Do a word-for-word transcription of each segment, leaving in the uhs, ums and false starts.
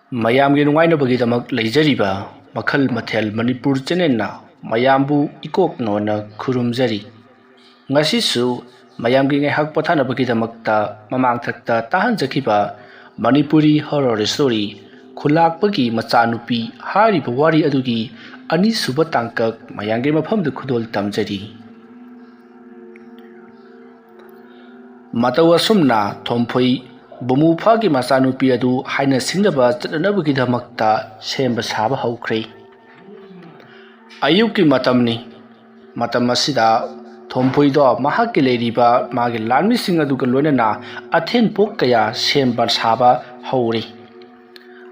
ꯃꯌꯥꯝꯒꯤ ꯅꯨꯡꯉꯥꯏꯅꯕꯒꯤꯗꯃꯛ ꯂꯩꯖꯔꯤꯕ ꯃꯈꯜ ꯃꯊꯦꯜ ꯃꯅꯤꯄꯨꯔ ꯆꯦꯅꯦꯜꯅ ꯃꯌꯥꯝꯕꯨ ꯏꯀꯣꯛ ꯅꯣꯟꯅ ꯈꯨꯔꯨꯝꯖꯔꯤ꯫ ꯉꯁꯤꯁꯨ ꯃꯌꯥꯝꯒꯤ ꯉꯥꯏꯍꯥꯛ ꯄꯣꯊꯥꯅꯕꯒꯤꯗꯃꯛꯇ ꯃꯃꯥꯡꯊꯛꯇ ꯇꯥꯍꯟꯖꯈꯤꯕ ꯃꯅꯤꯄꯨꯔꯤ ꯍꯣꯔꯣꯔ ꯁ꯭ꯇꯣꯔꯤ ꯈꯨꯂꯥꯛꯄꯒꯤ ꯃꯆꯥꯅꯨꯄꯤ ꯍꯥꯏꯔꯤꯕ ꯋꯥꯔꯤ ꯑꯗꯨꯒꯤ ꯑꯅꯤꯁꯨꯕ ꯇꯥꯡꯀꯛ ꯃꯌꯥꯝꯒꯤ ꯃꯐꯝꯗ ꯈꯨꯗꯣꯜ ꯇꯝꯖꯔꯤ꯫ ꯃꯇꯧ ꯑꯁꯨꯝꯅ ꯊꯣꯝꯐꯨꯏ ꯕꯨꯃꯨꯐꯥꯒꯤ ꯃꯆꯥꯅꯨꯄꯤ ꯑꯗꯨ ꯍꯥꯏꯅ ꯁꯤꯡꯅꯕ ꯆꯠꯅꯅꯕꯒꯤꯗꯃꯛꯇ ꯁꯦꯝꯕ ꯁꯥꯕ ꯍꯧꯈ꯭ꯔꯦ꯫ ꯑꯌꯨꯛꯀꯤ ꯃꯇꯝꯅꯤ꯫ ꯃꯇꯝ ꯑꯁꯤꯗ ꯊꯣꯝꯐꯨꯏꯗꯣ ꯃꯍꯥꯛꯀꯤ ꯂꯩꯔꯤꯕ ꯃꯥꯒꯤ ꯂꯥꯟꯃꯤꯁꯤꯡ ꯑꯗꯨꯒ ꯂꯣꯏꯅꯅ ꯑꯊꯦꯟ ꯄꯣꯠ ꯀꯌꯥ ꯁꯦꯝꯕ ꯁꯥꯕ ꯍꯧꯔꯤ꯫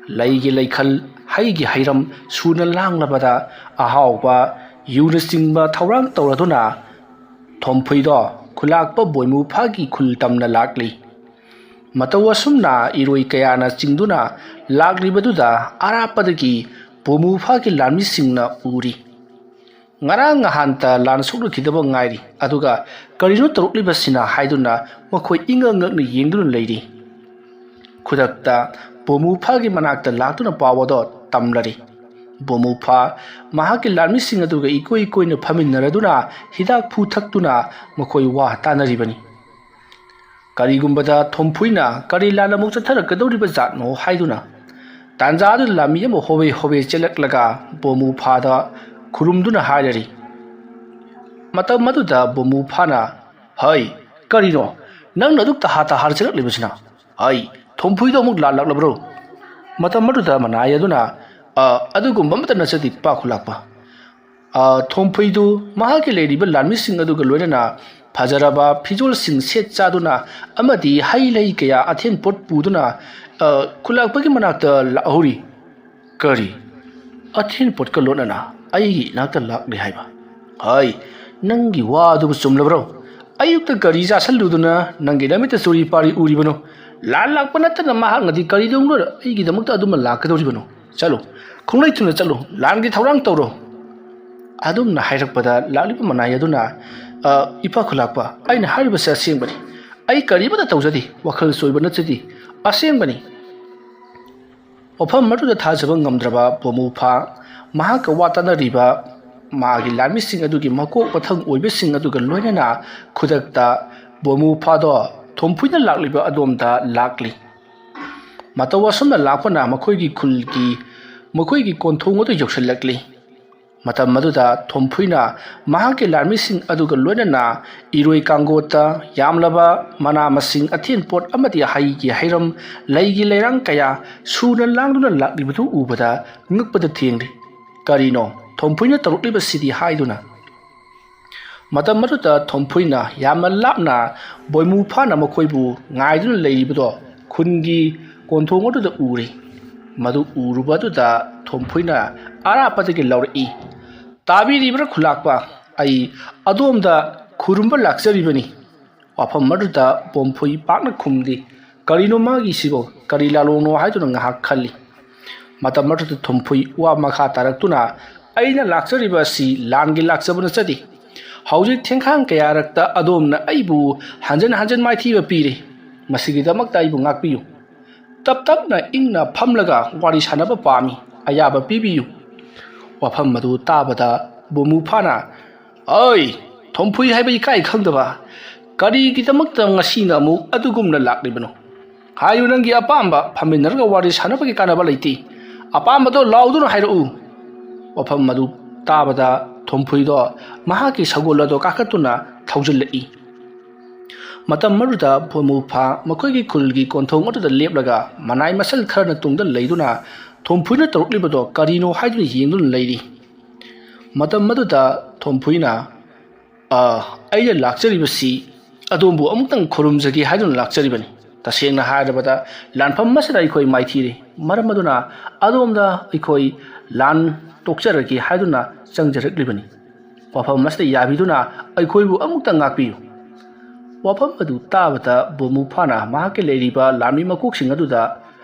ꯂꯩꯒꯤ ꯂꯩꯈꯜ, ꯍꯩꯒꯤ ꯍꯩꯔꯝ ꯁꯨꯅ ꯂꯥꯡꯂꯕꯗ ꯑꯍꯥꯎꯕ ꯌꯨꯅꯆꯤꯡꯕ ꯊꯧꯔꯥꯡ ꯇꯧꯔꯗꯨꯅ ꯊꯣꯝꯐꯨꯏꯗꯣ ꯈꯨꯂꯥꯛꯄ ꯕꯣꯏꯃꯨꯐꯥꯒꯤ ꯈꯨꯜ ꯇꯝꯅ ꯂꯥꯛꯂꯤ꯫ ꯃꯇꯧ ꯑꯁꯨꯝꯅ ꯏꯔꯣꯏ ꯀꯌꯥꯅ ꯆꯤꯡꯗꯨꯅ ꯂꯥꯛꯂꯤꯕꯗꯨꯗ ꯑꯔꯥꯞꯄꯗꯒꯤ ꯕꯣꯃꯨꯐꯥꯒꯤ ꯂꯥꯟꯃꯤꯁꯤꯡꯅ ꯎꯔꯤ꯫ ꯉꯔꯥꯡ ꯅꯍꯥꯟꯇ ꯂꯥꯟ ꯁꯣꯛꯅꯈꯤꯗꯕ ꯉꯥꯏꯔꯤ, ꯑꯗꯨꯒ ꯀꯔꯤꯅꯣ ꯇꯧꯔꯛꯂꯤꯕꯁꯤꯅ ꯍꯥꯏꯗꯨꯅ ꯃꯈꯣꯏ ꯏꯉꯛ ꯉꯛꯅ ꯌꯦꯡꯗꯨꯅ ꯂꯩꯔꯤ꯫ ꯈꯨꯗꯛꯇ ꯕꯣꯃꯨꯐꯥꯒꯤ ꯃꯅꯥꯛꯇ ꯂꯥꯛꯇꯨꯅ ꯄꯥꯎ ꯑꯗꯣ ꯇꯝꯂꯔꯤ꯫ ꯕꯣꯃꯨꯐꯥ ꯃꯍꯥꯛꯀꯤ ꯂꯥꯟꯃꯤꯁꯤꯡ ꯑꯗꯨꯒ ꯏꯀꯣꯏ ꯀꯣꯏꯅ ꯐꯝꯃꯤꯟꯅꯔꯗꯨꯅ ꯍꯤꯗꯥꯛ ꯐꯨ ꯊꯛꯇꯨꯅ ꯃꯈꯣꯏ ꯋꯥ ꯇꯥꯅꯔꯤꯕꯅꯤ꯫ ꯀꯔꯤꯒꯨꯝꯕꯗ ꯊꯣꯝꯐꯨꯏꯅ ꯀꯔꯤ ꯂꯥꯟ ꯑꯃꯨꯛ ꯆꯠꯊꯔꯛꯀꯗꯧꯔꯤꯕ ꯖꯥꯠꯅꯣ ꯍꯥꯏꯗꯨꯅ ꯇꯥꯟꯖꯥꯗꯨꯗ ꯂꯥꯟꯃꯤ ꯑꯃ ꯍꯣꯕꯦ ꯍꯣꯕꯦ ꯆꯦꯜꯂꯛꯂꯒ ꯕꯣꯃꯨꯐꯥꯗ ꯈꯨꯔꯨꯝꯗꯨꯅ ꯍꯥꯏꯔꯔꯤ꯫ ꯃꯇꯝ ꯑꯗꯨꯗ ꯕꯣꯃꯨꯐꯥꯅ, "ꯍꯩ, ꯀꯔꯤꯅꯣ? ꯅꯪꯅ ꯑꯗꯨꯛ ꯇꯍꯥ ꯇꯍꯥꯔ ꯆꯦꯜꯂꯛꯂꯤꯕꯁꯤꯅ? ꯍꯩ, ꯊꯣꯝꯐꯨꯏꯗꯣ ꯑꯃꯨꯛ ꯂꯥꯜꯂꯛꯂꯕ꯭ꯔꯣ?" ꯃꯇꯝ ꯑꯗꯨꯗ ꯃꯅꯥꯏ ꯑꯗꯨꯅ, "ꯑ, ꯑꯗꯨꯒꯨꯝꯕ ꯑꯃꯠꯇ ꯅꯠꯆꯗꯦ, ꯏꯄꯥ ꯈꯨꯂꯥꯛꯄ꯫ ꯑ, ꯊꯣꯝꯐꯨꯏꯗꯨ ꯃꯍꯥꯛꯀꯤ ꯂꯩꯔꯤꯕ ꯂꯥꯟꯃꯤꯁꯤꯡ ꯑꯗꯨꯒ ꯂꯣꯏꯅꯅ ꯐꯖꯔꯕ ꯐꯤꯖꯣꯜꯁꯤꯡ ꯁꯦꯠ ꯆꯥꯗꯨꯅ ꯑꯃꯗꯤ ꯍꯩ ꯂꯩ ꯀꯌꯥ ꯑꯊꯦꯟ ꯄꯣꯠ ꯄꯨꯗꯨꯅ, ꯑ, ꯈꯨꯂꯥꯛꯄꯒꯤ ꯃꯅꯥꯛꯇ ꯂꯥꯛꯍꯧꯔꯤ꯫" "ꯀꯔꯤ? ꯑꯊꯦꯟ ꯄꯣꯠꯀ ꯂꯣꯏꯅꯅ ꯑꯩꯒꯤ ꯏꯅꯥꯛꯇ ꯂꯥꯛꯂꯤ ꯍꯥꯏꯕ? ꯍꯩ, ꯅꯪꯒꯤ ꯋꯥ ꯑꯗꯨꯕꯨ ꯆꯨꯝꯂꯕ꯭ꯔꯣ? ꯑꯌꯨꯛꯇ ꯒꯥꯔꯤ ꯆꯥꯁꯜꯂꯨꯗꯨꯅ ꯅꯪꯒꯤ ꯅꯃꯤꯠꯇ ꯆꯨꯔꯤ ꯄꯥꯔꯤ ꯎꯔꯤꯕꯅꯣ? ꯂꯥꯟ ꯂꯥꯛꯄ ꯅꯠꯇꯅ ꯃꯍꯥꯛꯅꯗꯤ ꯀꯔꯤꯗꯧꯅ ꯑꯩꯒꯤꯗꯃꯛꯇ ꯑꯗꯨꯃ ꯂꯥꯛꯀꯗꯧꯔꯤꯕꯅꯣ? ꯆꯠꯂꯨ, ꯈꯣꯡꯂꯩ ꯊꯨꯅ ꯆꯠꯂꯨ, ꯂꯥꯟꯒꯤ ꯊꯧꯔꯥꯡ ꯇꯧꯔꯣ꯫" ꯑꯗꯨꯝꯅ ꯍꯥꯏꯔꯛꯄꯗ ꯂꯥꯛꯂꯤꯕ ꯃꯅꯥꯏ ꯑꯗꯨꯅ, "ꯑ, ꯏꯄꯥ ꯈꯨꯂꯥꯛꯄ, ꯑꯩꯅ ꯍꯥꯏꯔꯤꯕꯁꯤ ꯑꯁꯦꯡꯕꯅꯤ꯫ ꯑꯩ ꯀꯔꯤꯃꯠꯇ ꯇꯧꯖꯗꯦ, ꯋꯥꯈꯜ ꯆꯣꯏꯕ ꯅꯠꯆꯗꯦ, ꯑꯁꯦꯡꯕꯅꯤ꯫ ꯋꯥꯐꯝ ꯑꯗꯨꯗ ꯊꯥꯖꯕ ꯉꯝꯗ꯭ꯔꯕ ꯕꯣꯃꯨꯐꯥ ꯃꯍꯥꯛꯀ ꯋꯥ ꯇꯥꯅꯔꯤꯕ ꯃꯥꯒꯤ ꯂꯥꯟꯃꯤꯁꯤꯡ ꯑꯗꯨꯒꯤ ꯃꯀꯣꯛ ꯃꯊꯪ ꯑꯣꯏꯕꯁꯤꯡ ꯑꯗꯨꯒ ꯂꯣꯏꯅꯅ ꯈꯨꯗꯛꯇ ꯕꯣꯃꯨꯐꯥꯗꯣ ꯊꯣꯝꯐꯨꯏꯅ ꯂꯥꯛꯂꯤꯕ ꯑꯗꯣꯝꯗ ꯂꯥꯛꯂꯤ꯫ ꯃꯇꯧ ꯑꯁꯨꯝꯅ ꯂꯥꯛꯄꯅ ꯃꯈꯣꯏꯒꯤ ꯈꯨꯜꯒꯤ, ꯃꯈꯣꯏꯒꯤ ꯀꯣꯟꯊꯣꯡ ꯑꯗꯨ ꯌꯧꯁꯤꯜꯂꯛꯂꯤ꯫ ꯃꯇꯝ ꯑꯗꯨꯗ ꯊꯣꯝꯐꯨꯏꯅ ꯃꯍꯥꯛꯀꯤ ꯂꯥꯟꯃꯤꯁꯤꯡ ꯑꯗꯨꯒ ꯂꯣꯏꯅꯅ ꯏꯔꯣꯏ ꯀꯥꯡꯒꯣꯠꯇ ꯌꯥꯝꯂꯕ ꯃꯅꯥ ꯃꯁꯤꯡ, ꯑꯊꯦꯟ ꯄꯣꯠ ꯑꯃꯗꯤ ꯍꯩꯒꯤ ꯍꯩꯔꯝ, ꯂꯩꯒꯤ ꯂꯩꯔꯥꯡ ꯀꯌꯥ ꯁꯨꯅ ꯂꯥꯡꯗꯨꯅ ꯂꯥꯛꯂꯤꯕꯗꯨ ꯎꯕꯗ ꯉꯛꯄꯗ ꯊꯦꯡꯂꯤ꯫ "ꯀꯔꯤꯅꯣ ꯊꯣꯝꯐꯨꯏꯅ ꯇꯧꯔꯛꯂꯤꯕꯁꯤꯗꯤ?" ꯍꯥꯏꯗꯨꯅ꯫ ꯃꯇꯝ ꯑꯗꯨꯗ ꯊꯣꯝꯐꯨꯏꯅ ꯌꯥꯝꯅ ꯂꯥꯞꯅ ꯕꯣꯏꯃꯨꯐꯥꯅ ꯃꯈꯣꯏꯕꯨ ꯉꯥꯏꯗꯨꯅ ꯂꯩꯔꯤꯕꯗꯣ ꯈꯨꯟꯒꯤ ꯀꯣꯟꯊꯣꯡ ꯑꯗꯨꯗ ꯎꯔꯤ꯫ ꯃꯗꯨ ꯎꯔꯨꯕ ꯑꯗꯨꯗ ꯊꯣꯝꯐꯨꯏꯅ ꯑꯔꯥꯞꯄꯗꯒꯤ ꯂꯥꯎꯔꯛꯏ, "ꯇꯥꯕꯤꯔꯤꯕ꯭ꯔꯥ ꯈꯨꯂꯥꯛꯄ? ꯑꯩ ꯑꯗꯣꯝꯗ ꯈꯨꯔꯨꯝꯕ ꯂꯥꯛꯆꯔꯤꯕꯅꯤ꯫" ꯋꯥꯐꯝ ꯑꯗꯨꯗ ꯕꯣꯝꯐꯨꯏ ꯄꯥꯛꯅ ꯈꯨꯝꯗꯦ꯫ ꯀꯔꯤꯅꯣ ꯃꯥꯒꯤꯁꯤꯕꯣ? ꯀꯔꯤ ꯂꯥꯂꯣꯡꯅꯣ ꯍꯥꯏꯗꯨꯅ ꯉꯥꯏꯍꯥꯛ ꯈꯜꯂꯤ꯫ ꯃꯇꯝ ꯑꯗꯨꯗ ꯊꯣꯝꯐꯨꯏ ꯋꯥ ꯃꯈꯥ ꯇꯥꯔꯛꯇꯨꯅ, "ꯑꯩꯅ ꯂꯥꯛꯆꯔꯤꯕ ꯑꯁꯤ ꯂꯥꯟꯒꯤ ꯂꯥꯛꯆꯕ ꯅꯠꯆꯗꯦ꯫ ꯍꯧꯖꯤꯛ ꯊꯦꯡꯈꯥꯡ ꯀꯌꯥꯔꯛꯇ ꯑꯗꯣꯝꯅ ꯑꯩꯕꯨ ꯍꯟꯖꯤꯟ ꯍꯟꯖꯤꯟ ꯃꯥꯏꯊꯤꯕ ꯄꯤꯔꯦ꯫ ꯃꯁꯤꯒꯤꯗꯃꯛꯇ ꯑꯩꯕꯨ ꯉꯥꯛꯄꯤꯌꯨ꯫ ꯇꯞ ꯇꯞꯅ ꯏꯪꯅ ꯐꯝꯂꯒ ꯋꯥꯔꯤ ꯁꯥꯟꯅꯕ ꯄꯥꯝꯃꯤ꯫ ꯑꯌꯥꯕ ꯄꯤꯕꯤꯌꯨ꯫" ꯋꯥꯐꯝ ꯑꯗꯨ ꯇꯥꯕꯗ ꯕꯣꯃꯨꯐꯥꯅ, "ꯑꯩ, ꯊꯣꯝꯐꯨꯏ ꯍꯥꯏꯕ ꯏꯀꯥꯏ ꯈꯪꯗꯕ, ꯀꯔꯤꯒꯤꯗꯃꯛꯇ ꯉꯁꯤꯅ ꯑꯃꯨꯛ ꯑꯗꯨꯒꯨꯝꯅ ꯂꯥꯛꯂꯤꯕꯅꯣ? ꯍꯥꯏꯌꯨ, ꯅꯪꯒꯤ ꯑꯄꯥꯝꯕ, ꯐꯝꯃꯤꯟꯅꯔꯒ ꯋꯥꯔꯤ ꯁꯥꯟꯅꯕꯒꯤ ꯀꯥꯟꯅꯕ ꯂꯩꯇꯦ꯫ ꯑꯄꯥꯝꯕꯗꯣ ꯂꯥꯎꯗꯨꯅ ꯍꯥꯏꯔꯛꯎ꯫" ꯋꯥꯐꯝ ꯑꯗꯨ ꯇꯥꯕꯗ ꯊꯣꯝꯐꯨꯏꯗꯣ ꯃꯍꯥꯛꯀꯤ ꯁꯒꯣꯜ ꯑꯗꯣ ꯀꯥꯈꯠꯇꯨꯅ ꯊꯧꯖꯤꯜꯂꯛꯏ꯫ ꯃꯇꯝ ꯑꯗꯨꯗ ꯕꯣꯃꯨꯐꯥ ꯃꯈꯣꯏꯒꯤ ꯈꯨꯜꯒꯤ ꯀꯣꯟꯊꯣꯡ ꯑꯗꯨꯗ ꯂꯦꯞꯂꯒ ꯃꯅꯥꯏ ꯃꯁꯜ ꯈꯔꯅ ꯇꯨꯡꯗ ꯂꯩꯗꯨꯅ ꯊꯣꯝꯐꯨꯏꯅ ꯇꯧꯔꯛꯂꯤꯕꯗꯣ ꯀꯔꯤꯅꯣ ꯍꯥꯏꯗꯨꯅ ꯌꯦꯡꯗꯨꯅ ꯂꯩꯔꯤ꯫ ꯃꯇꯝ ꯑꯗꯨꯗ ꯊꯣꯝꯐꯨꯏꯅ, "ꯑ, ꯑꯩꯅ ꯂꯥꯛꯆꯔꯤꯕꯁꯤ ꯑꯗꯣꯝꯕꯨ ꯑꯃꯨꯛꯇꯪ ꯈꯨꯔꯨꯝꯖꯒꯦ ꯍꯥꯏꯗꯨꯅ ꯂꯥꯛꯆꯔꯤꯕꯅꯤ꯫ ꯇꯁꯦꯡꯅ ꯍꯥꯏꯔꯕꯗ ꯂꯥꯟꯐꯝ ꯑꯁꯤꯗ ꯑꯩꯈꯣꯏ ꯃꯥꯏꯊꯤꯔꯦ꯫ ꯃꯔꯝ ꯑꯗꯨꯅ ꯑꯗꯣꯝꯗ ꯑꯩꯈꯣꯏ ꯂꯥꯟ ꯇꯣꯛꯆꯔꯒꯦ ꯍꯥꯏꯗꯨꯅ ꯆꯪꯖꯔꯛꯂꯤꯕꯅꯤ꯫ ꯋꯥꯐꯝ ꯑꯁꯤꯗ ꯌꯥꯕꯤꯗꯨꯅ ꯑꯩꯈꯣꯏꯕꯨ ꯑꯃꯨꯛꯇ ꯉꯥꯛꯄꯤꯌꯨ꯫" ꯋꯥꯐꯝ ꯑꯗꯨ ꯇꯥꯕꯗ ꯕꯣꯃꯨꯐꯥꯅ ꯃꯍꯥꯛꯀꯤ ꯂꯩꯔꯤꯕ ꯂꯥꯟꯃꯤ ꯃꯀꯣꯛꯁꯤꯡ ꯑꯗꯨꯗ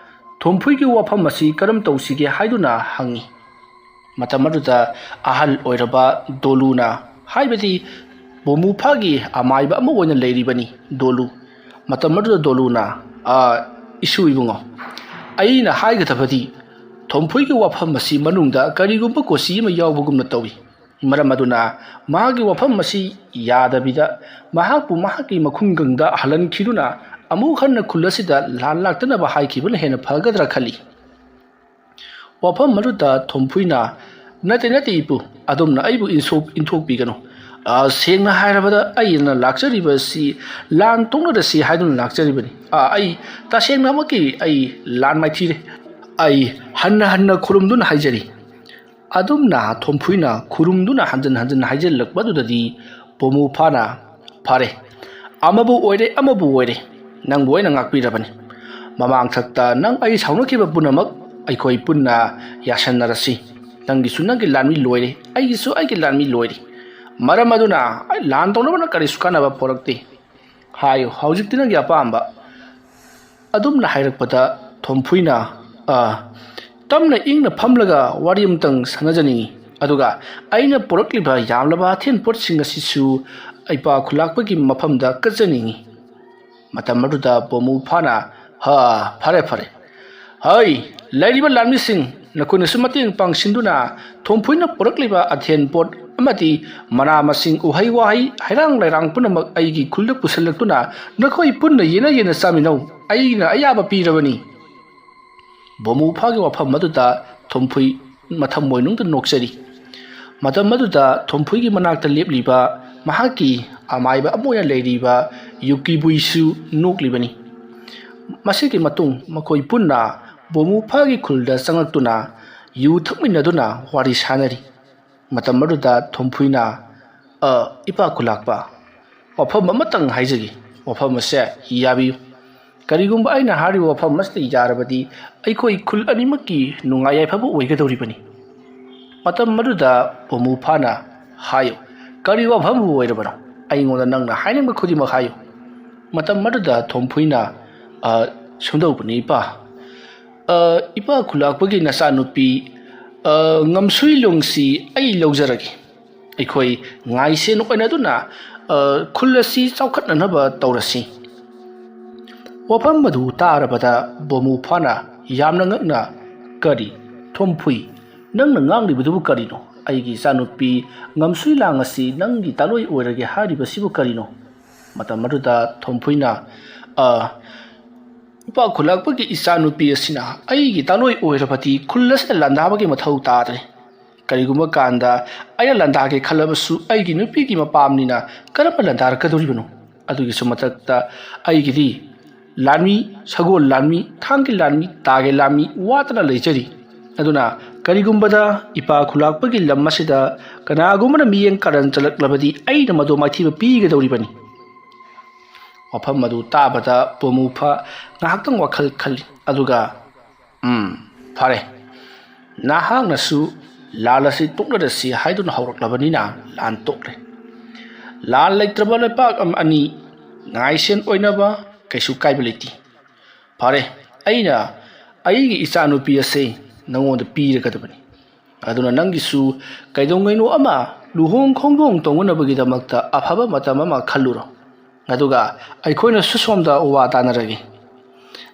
ꯊꯣꯝꯐꯨꯏꯒꯤ ꯋꯥꯐꯝ ꯑꯁꯤ ꯀꯔꯝ ꯇꯧꯁꯤꯒꯦ ꯍꯥꯏꯗꯨꯅ ꯍꯪꯉꯤ꯫ ꯃꯇꯝ ꯑꯗꯨꯗ ꯑꯍꯜ ꯑꯣꯏꯔꯕ ꯗꯣꯂꯨꯅ, ꯍꯥꯏꯕꯗꯤ ꯕꯣꯃꯨꯐꯥꯒꯤ ꯑꯃꯥꯏꯕ ꯑꯃ ꯑꯣꯏꯅ ꯂꯩꯔꯤꯕꯅꯤ ꯗꯣꯂꯨ꯫ ꯃꯇꯝ ꯑꯗꯨꯗ ꯗꯣꯂꯨꯅ, "ꯑ, ꯏꯁꯨ ꯏꯕꯨꯡꯉꯣ, ꯑꯩꯅ ꯍꯥꯏꯒꯗꯕꯗꯤ, ꯊꯣꯝꯐꯨꯏꯒꯤ ꯋꯥꯐꯝ ꯑꯁꯤ ꯃꯅꯨꯡꯗ ꯀꯔꯤꯒꯨꯝꯕ ꯀꯣꯆꯤ ꯑꯃ ꯌꯥꯎꯕꯒꯨꯝꯅ ꯇꯧꯏ꯫ ꯃꯔꯝ ꯑꯗꯨꯅ ꯃꯍꯥꯛꯀꯤ ꯋꯥꯐꯝ ꯑꯁꯤ ꯌꯥꯗꯕꯤꯗ ꯃꯍꯥꯛꯄꯨ ꯃꯍꯥꯛꯀꯤ ꯃꯈꯨꯝꯒꯪꯗ ꯍꯜꯍꯟꯈꯤꯗꯨꯅ ꯑꯃꯨꯛ ꯍꯟꯅ ꯈꯨꯜ ꯑꯁꯤꯗ ꯂꯥꯟ ꯂꯥꯛꯇꯅꯕ ꯍꯥꯏꯈꯤꯕꯅ ꯍꯦꯟꯅ ꯐꯒꯗ꯭ꯔꯥ ꯈꯜꯂꯤ꯫ ꯋꯥꯐꯝ ꯑꯗꯨꯗ ꯊꯣꯝꯐꯨꯏꯅ, "ꯅꯠꯇꯦ, ꯅꯠꯇꯦ ꯏꯄꯨ, ꯑꯗꯣꯝꯅ ꯑꯩꯕꯨ ꯏꯟꯁꯣꯛ-, ꯏꯟꯊꯣꯛꯄꯤꯒꯅꯨ꯫ ꯑ, ꯁꯦꯡꯅ ꯍꯥꯏꯔꯕꯗ ꯑꯩꯅ ꯂꯥꯛꯆꯔꯤꯕꯁꯤ ꯂꯥꯟ ꯇꯣꯛꯅꯔꯁꯤ ꯍꯥꯏꯗꯨꯅ ꯂꯥꯛꯆꯔꯤꯕꯅꯤ꯫ ꯑ, ꯑꯩ ꯇꯁꯦꯡꯅꯃꯛꯀꯤ ꯑꯩ ꯂꯥꯟ ꯃꯥꯏꯊꯤꯔꯦ꯫ ꯑꯩ ꯍꯟꯅ ꯍꯟꯅ ꯈꯨꯔꯨꯝꯗꯨꯅ ꯍꯥꯏꯖꯔꯤ"꯫ ꯑꯗꯨꯝꯅ ꯊꯣꯝꯐꯨꯏꯅ ꯈꯨꯔꯨꯝꯗꯨꯅ ꯍꯟꯖꯤꯟ ꯍꯟꯖꯤꯟ ꯍꯥꯏꯖꯤꯜꯂꯛꯄ ꯑꯗꯨꯗꯗꯤ ꯄꯣꯃꯨ ꯐꯥꯅ, "ꯐꯔꯦ, ꯑꯃꯕꯨ ꯑꯣꯏꯔꯦ, ꯑꯃꯕꯨ ꯑꯣꯏꯔꯦ, ꯅꯪꯕꯨ ꯑꯩꯅ ꯉꯥꯛꯄꯤꯔꯕꯅꯤ꯫ ꯃꯃꯥꯡꯊꯛꯇ ꯅꯪ ꯑꯩ ꯁꯥꯎꯅꯈꯤꯕ ꯄꯨꯝꯅꯃꯛ ꯑꯩꯈꯣꯏ ꯄꯨꯟꯅ ꯌꯥꯁꯟꯅꯔꯁꯤ꯫ ꯅꯪꯒꯤꯁꯨ ꯅꯪꯒꯤ ꯂꯥꯟꯃꯤ ꯂꯣꯏꯔꯦ, ꯑꯩꯒꯤꯁꯨ ꯑꯩꯒꯤ ꯂꯥꯟꯃꯤ ꯂꯣꯏꯔꯦ꯫ ꯃꯔꯝ ꯑꯗꯨꯅ ꯂꯥꯟ ꯇꯧꯅꯕꯅ ꯀꯔꯤꯁꯨ ꯀꯥꯟꯅꯕ ꯄꯣꯔꯛꯇꯦ꯫ ꯍꯥꯏꯌꯨ, ꯍꯧꯖꯤꯛꯇꯤ ꯅꯪꯒꯤ ꯑꯄꯥꯝꯕ"꯫ ꯑꯗꯨꯝꯅ ꯍꯥꯏꯔꯛꯄꯗ ꯊꯣꯝꯐꯨꯏꯅ, "ꯑ, ꯇꯞꯅ ꯏꯪꯅ ꯐꯝꯂꯒ ꯋꯥꯔꯤ ꯑꯃꯇꯪ ꯁꯥꯟꯅꯖꯅꯤꯡꯏ꯫ ꯑꯗꯨꯒ ꯑꯩꯅ ꯄꯨꯔꯛꯂꯤꯕ ꯌꯥꯝꯂꯕ ꯑꯊꯦꯟ ꯄꯣꯠꯁꯤꯡ ꯑꯁꯤꯁꯨ ꯏꯄꯥ ꯈꯨꯂꯥꯛꯄꯒꯤ ꯃꯐꯝꯗ ꯀꯠꯆꯅꯤꯡꯏ"꯫ ꯃꯇꯝ ꯑꯗꯨꯗ ꯄꯣꯃꯨ ꯐꯥꯅ, "ꯍ, ꯐꯔꯦ, ꯐꯔꯦ꯫ ꯍꯩ, ꯂꯩꯔꯤꯕ ꯂꯥꯟꯃꯤꯁꯤꯡ, ꯅꯈꯣꯏꯅꯁꯨ ꯃꯇꯦꯡ ꯄꯥꯡꯁꯤꯟꯗꯨꯅ ꯊꯣꯝꯐꯨꯏꯅ ꯄꯨꯔꯛꯂꯤꯕ ꯑꯊꯦꯟ ꯄꯣꯠ ꯑꯃꯗꯤ ꯃꯅꯥ ꯃꯁꯤꯡ, ꯎꯍꯩ ꯋꯥꯍꯩ, ꯍꯩꯔꯥꯡ ꯂꯩꯔꯥꯡ ꯄꯨꯝꯅꯃꯛ ꯑꯩꯒꯤ ꯈꯨꯜꯗ ꯄꯨꯁꯤꯜꯂꯛꯇꯨꯅ ꯅꯈꯣꯏ ꯄꯨꯟꯅ ꯌꯦꯟꯅ ꯌꯦꯟꯅ ꯆꯥꯃꯤꯟꯅꯧ꯫ ꯑꯩꯅ ꯑꯌꯥꯕ ꯄꯤꯔꯕꯅꯤ"꯫ ꯕꯣꯃꯨ ꯐꯥꯒꯤ ꯋꯥꯐꯝ ꯑꯗꯨꯗ ꯊꯣꯝꯐꯨꯏ ꯃꯊꯃꯣꯏꯅꯨꯡꯗ ꯅꯣꯛꯆꯔꯤ꯫ ꯃꯇꯝ ꯑꯗꯨꯗ ꯊꯣꯝꯐꯨꯏꯒꯤ ꯃꯅꯥꯛꯇ ꯂꯦꯞꯂꯤꯕ ꯃꯍꯥꯛꯀꯤ ꯑꯃꯥꯏꯕ ꯑꯃ ꯑꯣꯏꯅ ꯂꯩꯔꯤꯕ ꯌꯨꯀꯤꯕꯨꯏꯁꯨ ꯅꯣꯛꯂꯤꯕꯅꯤ꯫ ꯃꯁꯤꯒꯤ ꯃꯇꯨꯡ ꯃꯈꯣꯏ ꯄꯨꯟꯅ ꯕꯣꯃꯨ ꯐꯥꯒꯤ ꯈꯨꯜꯗ ꯆꯪꯂꯛꯇꯨꯅ ꯌꯨ ꯊꯛꯃꯤꯟꯅꯗꯨꯅ ꯋꯥꯔꯤ ꯁꯥꯅꯔꯤ꯫ ꯃꯇꯝ ꯑꯗꯨꯗ ꯊꯣꯝꯐꯨꯏꯅ, "ꯑ, ꯏꯄꯥ ꯈꯨꯂꯥꯛꯄ, ꯋꯥꯐꯝ ꯑꯃꯇꯪ ꯍꯥꯏꯖꯒꯦ꯫ ꯋꯥꯐꯝ ꯑꯁꯦ ꯌꯥꯕꯤꯌꯨ꯫ ꯀꯔꯤꯒꯨꯝꯕ ꯑꯩꯅ ꯍꯥꯏꯔꯤꯕ ꯋꯥꯐꯝ ꯑꯁꯤꯗ ꯌꯥꯔꯕꯗꯤ ꯑꯩꯈꯣꯏ ꯈꯨꯜ ꯑꯅꯤꯃꯛꯀꯤ ꯅꯨꯡꯉꯥꯏ ꯌꯥꯏꯐꯕ ꯑꯣꯏꯒꯗꯧꯔꯤꯕꯅꯤ"꯫ ꯃꯇꯝ ꯑꯗꯨꯗ ꯄꯣꯃꯨ ꯐꯥꯅ, "ꯍꯥꯏꯌꯨ, ꯀꯔꯤ ꯋꯥꯐꯝꯕꯨ ꯑꯣꯏꯔꯕꯅꯣ? ꯑꯩꯉꯣꯟꯗ ꯅꯪꯅ ꯍꯥꯏꯅꯤꯡꯕ ꯈꯨꯗꯤꯡꯃꯛ ꯍꯥꯏꯌꯨ"꯫ ꯃꯇꯝ ꯑꯗꯨꯗ ꯊꯣꯝꯐꯨꯏꯅ, "ꯑ, ꯁꯨꯝꯗꯧꯕꯅꯤ ꯏꯄꯥ꯫ ꯑ, ꯏꯄꯥ ꯈꯨꯂꯥꯛꯄꯒꯤ ꯅꯆꯥꯅꯨꯄꯤ, ꯑ, ꯉꯝꯁꯨꯏ ꯂꯣꯡꯁꯤ ꯑꯩ ꯂꯧꯖꯔꯒꯦ꯫ ꯑꯩꯈꯣꯏ ꯉꯥꯏꯁꯦꯟ ꯑꯣꯏꯅꯗꯨꯅ, ꯑ, ꯈꯨꯜ ꯑꯁꯤ ꯆꯥꯎꯈꯠꯅꯅꯕ ꯇꯧꯔꯁꯤ"꯫ ꯋꯥꯐꯝ ꯑꯗꯨ ꯇꯥꯔꯕꯗ ꯕꯣꯃꯨ ꯐꯥꯅ, ꯌꯥꯝꯅ ꯉꯛꯅ, "ꯀꯔꯤ? ꯊꯣꯝꯐꯨꯏ, ꯅꯪꯅ ꯉꯥꯡꯂꯤꯕꯗꯨꯕꯨ ꯀꯔꯤꯅꯣ? ꯑꯩꯒꯤ ꯏꯆꯥꯅꯨꯄꯤ ꯉꯝꯁꯨꯏ ꯂꯥꯡ ꯑꯁꯤ ꯅꯪꯒꯤ ꯇꯥꯂꯣꯏ ꯑꯣꯏꯔꯒꯦ ꯍꯥꯏꯔꯤꯕꯁꯤꯕꯨ ꯀꯔꯤꯅꯣ?" ꯃꯇꯝ ꯑꯗꯨꯗ ꯊꯣꯝꯐꯨꯏꯅ, "ꯑ, ꯏꯄꯥ ꯈꯨꯂꯥꯛꯄꯒꯤ ꯏꯆꯥꯅꯨꯄꯤ ꯑꯁꯤꯅ ꯑꯩꯒꯤ ꯇꯥꯂꯣꯏ ꯑꯣꯏꯔꯕꯗꯤ ꯈꯨꯜ ꯑꯁꯤꯗ ꯂꯥꯟꯗꯥꯕꯒꯤ ꯃꯊꯧ ꯇꯥꯗ꯭ꯔꯦ꯫ ꯀꯔꯤꯒꯨꯝꯕ ꯀꯥꯟꯗ ꯑꯩꯅ ꯂꯥꯟꯗꯥꯒꯦ ꯈꯜꯂꯕꯁꯨ ꯑꯩꯒꯤ ꯅꯨꯄꯤꯒꯤ ꯃꯄꯥꯝꯅꯤꯅ ꯀꯔꯝꯅ ꯂꯥꯟꯗꯥꯔꯛꯀꯗꯧꯔꯤꯕꯅꯣ? ꯑꯗꯨꯒꯤꯁꯨ ꯃꯊꯛꯇ ꯑꯩꯒꯤꯗꯤ ꯂꯥꯟꯃꯤ, ꯁꯒꯣꯜ ꯂꯥꯟꯃꯤ, ꯊꯥꯡꯒꯤ ꯂꯥꯟꯃꯤ, ꯇꯥꯒꯤ ꯂꯥꯟꯃꯤ ꯋꯥꯠꯇꯅ ꯂꯩꯖꯔꯤ꯫ ꯑꯗꯨꯅ ꯀꯔꯤꯒꯨꯝꯕꯗ ꯏꯄꯥ ꯈꯨꯂꯥꯛꯄꯒꯤ ꯂꯝ ꯑꯁꯤꯗ ꯀꯅꯥꯒꯨꯝꯕꯅ ꯃꯤꯠꯌꯦꯡ ꯀꯥꯔꯟ ꯆꯠꯂꯛꯂꯕꯗꯤ ꯑꯩꯅ ꯃꯗꯨ ꯃꯥꯏꯊꯤꯕ ꯄꯤꯒꯗꯧꯔꯤꯕꯅꯤ꯫" ꯋꯥꯐꯝ ꯑꯗꯨ ꯇꯥꯕꯗ ꯄꯣꯃꯨꯐ ꯉꯥꯏꯍꯥꯛꯇꯪ ꯋꯥꯈꯜ ꯈꯜꯂꯤ꯫ ꯑꯗꯨꯒ, "ꯎꯝ, ꯐꯔꯦ꯫ ꯅꯍꯥꯛꯅꯁꯨ ꯂꯥꯟ ꯑꯁꯤ ꯇꯣꯛꯅꯔꯁꯤ ꯍꯥꯏꯗꯨꯅ ꯍꯧꯔꯛꯂꯕꯅꯤꯅ ꯂꯥꯟ ꯇꯣꯛꯂꯦ꯫ ꯂꯥꯟ ꯂꯩꯇ꯭ꯔꯕ ꯂꯩꯄꯥꯛ ꯑꯃ ꯑꯅꯤ ꯉꯥꯏꯁꯦꯟ ꯑꯣꯏꯅꯕ ꯀꯩꯁꯨ ꯀꯥꯏꯕ ꯂꯩꯇꯦ꯫ ꯐꯔꯦ, ꯑꯩꯅ ꯑꯩꯒꯤ ꯏꯆꯥꯅꯨꯄꯤ ꯑꯁꯤ ꯅꯉꯣꯟꯗ ꯄꯤꯔꯒꯗꯕꯅꯤ꯫ ꯑꯗꯨꯅ ꯅꯪꯒꯤꯁꯨ ꯀꯩꯗꯧꯉꯩꯅꯣ ꯑꯃ ꯂꯨꯍꯣꯡ ꯈꯣꯡꯗꯣꯡ ꯇꯧꯅꯅꯕꯒꯤꯗꯃꯛꯇ ꯑꯐꯕ ꯃꯇꯝ ꯑꯃ ꯈꯜꯂꯨꯔꯣ꯫ ꯑꯗꯨꯒ ꯑꯩꯈꯣꯏꯅꯁꯨ ꯁꯣꯝꯗ ꯋꯥ ꯇꯥꯅꯔꯒꯦ꯫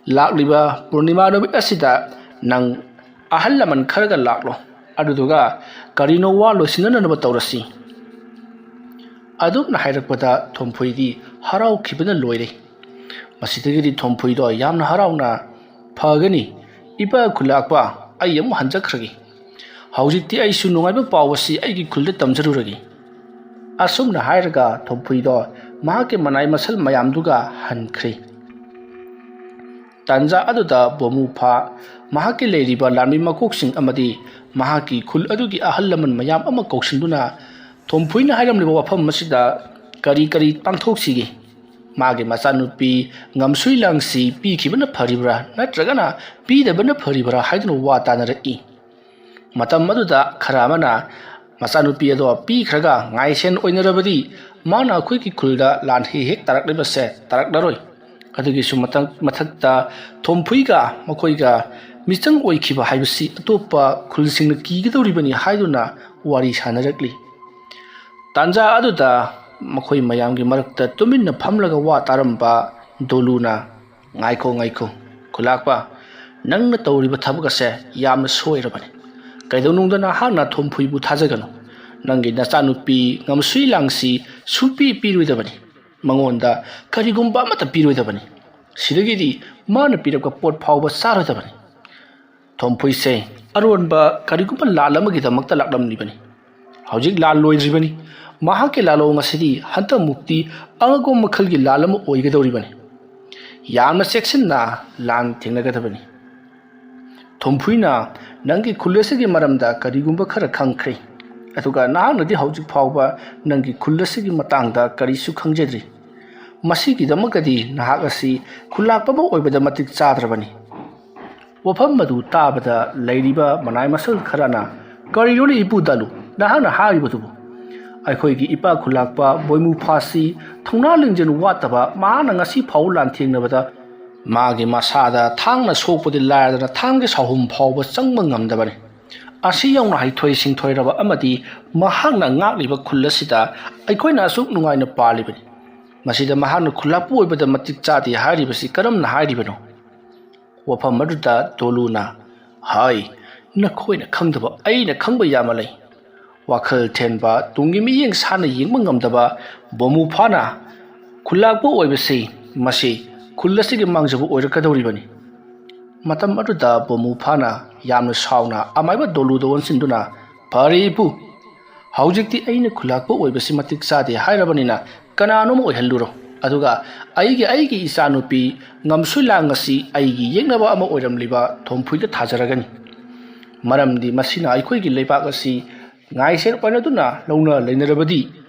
ꯂꯥꯛꯂꯤꯕ ꯄꯨꯔꯅꯤꯃꯥ ꯅꯨꯃꯤꯠ ꯑꯁꯤꯗ ꯅꯪ ꯑꯍꯜ ꯂꯃꯟ ꯈꯔꯒ ꯂꯥꯛꯂꯣ꯫ ꯑꯗꯨꯗꯨꯒ ꯀꯔꯤꯅꯣ ꯋꯥ ꯂꯣꯏꯁꯤꯟꯅꯅꯕ ꯇꯧꯔꯁꯤ꯫" ꯑꯗꯨꯝꯅ ꯍꯥꯏꯔꯛꯄꯗ ꯊꯣꯝꯐꯨꯏꯗꯤ ꯍꯔꯥꯎꯈꯤꯕꯅ ꯂꯣꯏꯔꯦ꯫ ꯃꯁꯤꯗꯒꯤꯗꯤ ꯊꯣꯝꯐꯨꯏꯗꯣ ꯌꯥꯝꯅ ꯍꯔꯥꯎꯅ, "ꯐꯒꯅꯤ, ꯏꯄꯥ ꯈꯨꯂꯥꯛꯄ, ꯑꯩ ꯑꯃꯨꯛ ꯍꯟꯖꯈ꯭ꯔꯒꯦ꯫ ꯍꯧꯖꯤꯛꯇꯤ ꯑꯩꯁꯨ ꯅꯨꯡꯉꯥꯏꯕ ꯄꯥꯎ ꯑꯁꯤ ꯑꯩꯒꯤ ꯈꯨꯜꯗ ꯇꯝꯖꯔꯨꯔꯒꯦ꯫" ꯑꯁꯨꯝꯅ ꯍꯥꯏꯔꯒ ꯊꯣꯝꯐꯨꯏꯗꯣ ꯃꯍꯥꯛꯀꯤ ꯃꯅꯥꯏ ꯃꯁꯜ ꯃꯌꯥꯝꯗꯨꯒ ꯍꯟꯈ꯭ꯔꯦ꯫ ꯇꯥꯟꯖꯥ ꯑꯗꯨꯗ ꯕꯣꯃꯨꯐꯥ ꯃꯍꯥꯛꯀꯤ ꯂꯩꯔꯤꯕ ꯂꯥꯟꯃꯤ ꯃꯀꯣꯛꯁꯤꯡ ꯑꯃꯗꯤ ꯃꯍꯥꯛꯀꯤ ꯈꯨꯜ ꯑꯗꯨꯒꯤ ꯑꯍꯜ ꯂꯃꯟ ꯃꯌꯥꯝ ꯑꯃ ꯀꯧꯁꯤꯟꯗꯨꯅ ꯊꯣꯝꯐꯨꯏꯅ ꯍꯥꯏꯔꯝꯂꯤꯕ ꯋꯥꯐꯝ ꯑꯁꯤꯗ ꯀꯔꯤ ꯀꯔꯤ ꯄꯥꯡꯊꯣꯛꯁꯤꯒꯦ? ꯃꯥꯒꯤ ꯃꯆꯥꯅꯨꯄꯤ ꯉꯝꯁꯨꯏ ꯂꯥꯡꯁꯤ ꯄꯤꯈꯤꯕꯅ ꯐꯔꯤꯕ꯭ꯔꯥ ꯅꯠꯇ꯭ꯔꯒꯅ ꯄꯤꯗꯕꯅ ꯐꯔꯤꯕ꯭ꯔꯥ ꯍꯥꯏꯗꯨꯅ ꯋꯥ ꯇꯥꯅꯔꯛꯏ꯫ ꯃꯇꯝ ꯑꯗꯨꯗ ꯈꯔ ꯑꯃꯅ ꯃꯆꯥꯅꯨꯄꯤ ꯑꯗꯣ ꯄꯤꯈ꯭ꯔꯒ ꯉꯥꯏꯁꯦꯟ ꯑꯣꯏꯅꯔꯕꯗꯤ ꯃꯥꯅ ꯑꯩꯈꯣꯏꯒꯤ ꯈꯨꯜꯗ ꯂꯥꯟ ꯍꯦꯛ ꯍꯦꯛ ꯇꯥꯔꯛꯂꯤꯕꯁꯦ ꯇꯥꯔꯛꯂꯔꯣꯏ꯫ ꯑꯗꯨꯒꯤꯁꯨ ꯃꯊꯛ-, ꯃꯊꯛꯇ ꯊꯣꯝꯐꯨꯏꯒ ꯃꯈꯣꯏꯒ ꯃꯤꯆꯪ ꯑꯣꯏꯈꯤꯕ ꯍꯥꯏꯕꯁꯤ ꯑꯇꯣꯞꯄ ꯈꯨꯜꯁꯤꯡꯅ ꯀꯤꯒꯗꯧꯔꯤꯕꯅꯤ ꯍꯥꯏꯗꯨꯅ ꯋꯥꯔꯤ ꯁꯥꯟꯅꯔꯛꯂꯤ꯫ ꯇꯥꯟꯖꯥ ꯑꯗꯨꯗ ꯃꯈꯣꯏ ꯃꯌꯥꯝꯒꯤ ꯃꯔꯛꯇ ꯇꯨꯃꯤꯟꯅ ꯐꯝꯂꯒ ꯋꯥ ꯇꯥꯔꯝꯕ ꯗꯣꯂꯨꯅ, "ꯉꯥꯏꯈꯣ, ꯉꯥꯏꯈꯣ, ꯈꯨꯂꯥꯛꯄ, ꯅꯪꯅ ꯇꯧꯔꯤꯕ ꯊꯕꯛ ꯑꯁꯦ ꯌꯥꯝꯅ ꯁꯣꯏꯔꯕꯅꯤ꯫ ꯀꯩꯗꯧꯅꯨꯡꯗ ꯅꯍꯥꯛꯅ ꯊꯣꯝꯐꯨꯏꯕꯨ ꯊꯥꯖꯒꯅꯨ꯫ ꯅꯪꯒꯤ ꯅꯆꯥꯅꯨꯄꯤ ꯉꯝꯁꯨꯏ ꯂꯥꯡꯁꯤ ꯁꯨꯄꯤ ꯄꯤꯔꯣꯏꯗꯕꯅꯤ꯫ ꯃꯉꯣꯟꯗ ꯀꯔꯤꯒꯨꯝꯕ ꯑꯃꯠꯇ ꯄꯤꯔꯣꯏꯗꯕꯅꯤ꯫ ꯁꯤꯗꯒꯤꯗꯤ ꯃꯥꯅ ꯄꯤꯔꯛꯄ ꯄꯣꯠ ꯐꯥꯎꯕ ꯆꯥꯔꯣꯏꯗꯕꯅꯤ꯫ ꯊꯣꯝꯐꯨꯏꯁꯦ ꯑꯔꯣꯟꯕ ꯀꯔꯤꯒꯨꯝꯕ ꯂꯥꯟ ꯑꯃꯒꯤꯗꯃꯛꯇ ꯂꯥꯛꯂꯝꯂꯤꯕꯅꯤ꯫ ꯍꯧꯖꯤꯛ ꯂꯥꯟ ꯂꯣꯏꯗ꯭ꯔꯤꯕꯅꯤ꯫ ꯃꯍꯥꯛꯀꯤ ꯂꯥꯂꯣꯡ ꯑꯁꯤꯗꯤ ꯍꯟꯗꯛ ꯃꯨꯛꯇꯤ ꯑꯉꯛꯄ ꯃꯈꯜꯒꯤ ꯂꯥꯟ ꯑꯃ ꯑꯣꯏꯒꯗꯧꯔꯤꯕꯅꯤ꯫ ꯌꯥꯝꯅ ꯆꯦꯛꯁꯤꯟꯅ ꯂꯥꯟ ꯊꯦꯡꯅꯒꯗꯕꯅꯤ꯫ ꯊꯣꯝꯐꯨꯏꯅ ꯅꯪꯒꯤ ꯈꯨꯜ ꯑꯁꯤꯒꯤ ꯃꯔꯝꯗ ꯀꯔꯤꯒꯨꯝꯕ ꯈꯔ ꯈꯪꯈ꯭ꯔꯦ, ꯑꯗꯨꯒ ꯅꯍꯥꯛꯅꯗꯤ ꯍꯧꯖꯤꯛ ꯐꯥꯎꯕ ꯅꯪꯒꯤ ꯈꯨꯜ ꯑꯁꯤꯒꯤ ꯃꯇꯥꯡꯗ ꯀꯔꯤꯁꯨ ꯈꯪꯖꯗ꯭ꯔꯤ꯫ ꯃꯁꯤꯒꯤꯗꯃꯛꯇꯗꯤ ꯅꯍꯥꯛ ꯑꯁꯤ ꯈꯨꯜꯂꯥꯛꯄ ꯑꯃ ꯑꯣꯏꯕꯗ ꯃꯇꯤꯛ ꯆꯥꯗ꯭ꯔꯕꯅꯤ꯫ ꯋꯥꯐꯝ ꯑꯗꯨ ꯇꯥꯕꯗ ꯂꯩꯔꯤꯕ ꯃꯅꯥꯏ ꯃꯁꯜ ꯈꯔꯅ, "ꯀꯔꯤꯅꯣꯅꯦ ꯏꯄꯨ ꯗꯥꯂꯨ, ꯅꯍꯥꯛꯅ ꯍꯥꯏꯔꯤꯕꯗꯨꯕꯨ? ꯑꯩꯈꯣꯏꯒꯤ ꯏꯄꯥ ꯈꯨꯜꯂꯥꯛꯄ ꯕꯣꯏꯃꯨꯐꯥꯁꯤ ꯊꯧꯅꯥ ꯂꯤꯡꯖꯦꯜ ꯋꯥꯠꯇꯕ, ꯃꯍꯥꯛꯅ ꯉꯁꯤ ꯐꯥꯎ ꯂꯥꯟꯊꯦꯡꯅꯕꯗ ꯃꯥꯒꯤ ꯃꯁꯥꯗ ꯊꯥꯡꯅ ꯁꯣꯛꯄꯗꯤ ꯂꯥꯏꯔꯗꯅ ꯊꯥꯡꯒꯤ ꯁꯥꯍꯨꯝ ꯐꯥꯎꯕ ꯆꯪꯕ ꯉꯝꯗꯕꯅꯤ꯫ ꯑꯁꯤ ꯌꯧꯅ ꯍꯩꯊꯣꯏ ꯁꯤꯡꯊꯣꯏꯔꯕ ꯑꯃꯗꯤ ꯃꯍꯥꯛꯅ ꯉꯥꯛꯂꯤꯕ ꯈꯨꯜ ꯑꯁꯤꯗ ꯑꯩꯈꯣꯏꯅ ꯑꯁꯨꯛ ꯅꯨꯡꯉꯥꯏꯅ ꯄꯥꯜꯂꯤꯕꯅꯤ꯫ ꯃꯁꯤꯗ ꯃꯍꯥꯛꯅ ꯈꯨꯜꯂꯥꯛꯄ ꯑꯣꯏꯕꯗ ꯃꯇꯤꯛ ꯆꯥꯗꯦ ꯍꯥꯏꯔꯤꯕꯁꯤ ꯀꯔꯝꯅ ꯍꯥꯏꯔꯤꯕꯅꯣ?" ꯋꯥꯐꯝ ꯑꯗꯨꯗ ꯗꯣꯂꯨꯅ, "ꯍꯥꯏ, ꯅꯈꯣꯏꯅ ꯈꯪꯗꯕ ꯑꯩꯅ ꯈꯪꯕ ꯌꯥꯝꯅ ꯂꯩ꯫ ꯋꯥꯈꯜ ꯊꯦꯟꯕ, ꯇꯨꯡꯒꯤ ꯃꯤꯠꯌꯦꯡ ꯁꯥꯟꯅ ꯌꯦꯡꯕ ꯉꯝꯗꯕ ꯕꯣꯃꯨꯐꯥꯅ ꯈꯨꯜꯂꯥꯛꯄ ꯑꯣꯏꯕꯁꯤ, ꯃꯁꯤ ꯈꯨꯜ ꯑꯁꯤꯒꯤ ꯃꯥꯡꯖꯕ ꯑꯣꯏꯔꯛꯀꯗꯧꯔꯤꯕꯅꯤ꯫" ꯃꯇꯝ ꯑꯗꯨꯗ ꯕꯣꯃꯨꯐꯥꯅ ꯌꯥꯝꯅ ꯁꯥꯎꯅ ꯑꯃꯥꯏꯕ ꯗꯣꯂꯨꯗ ꯑꯣꯟꯁꯤꯟꯗꯨꯅ, "ꯐꯔꯦ ꯏꯄꯨ, ꯍꯧꯖꯤꯛꯇꯤ ꯑꯩꯅ ꯈꯨꯜꯂꯥꯛꯄ ꯑꯣꯏꯕꯁꯤ ꯃꯇꯤꯛ ꯆꯥꯗꯦ ꯍꯥꯏꯔꯕꯅꯤꯅ ꯀꯅꯥꯅꯣꯝ ꯑꯣꯏꯍꯜꯂꯨꯔꯣ, ꯑꯗꯨꯒ ꯑꯩꯒꯤ, ꯑꯩꯒꯤ ꯏꯆꯥꯅꯨꯄꯤ ꯉꯝꯁꯨꯏ ꯂꯥꯡ ꯑꯁꯤ ꯑꯩꯒꯤ ꯌꯦꯛꯅꯕ ꯑꯃ ꯑꯣꯏꯔꯝꯂꯤꯕ ꯊꯣꯝꯐꯨꯏꯗ ꯊꯥꯖꯔꯒꯅꯤ꯫ ꯃꯔꯝꯗꯤ ꯃꯁꯤꯅ ꯑꯩꯈꯣꯏꯒꯤ ꯂꯩꯕꯥꯛ ꯑꯁꯤ ꯉꯥꯏꯁꯦꯟ ꯑꯣꯏꯅꯗꯨꯅ ꯂꯧꯅ ꯂꯩꯅꯔꯕꯗꯤ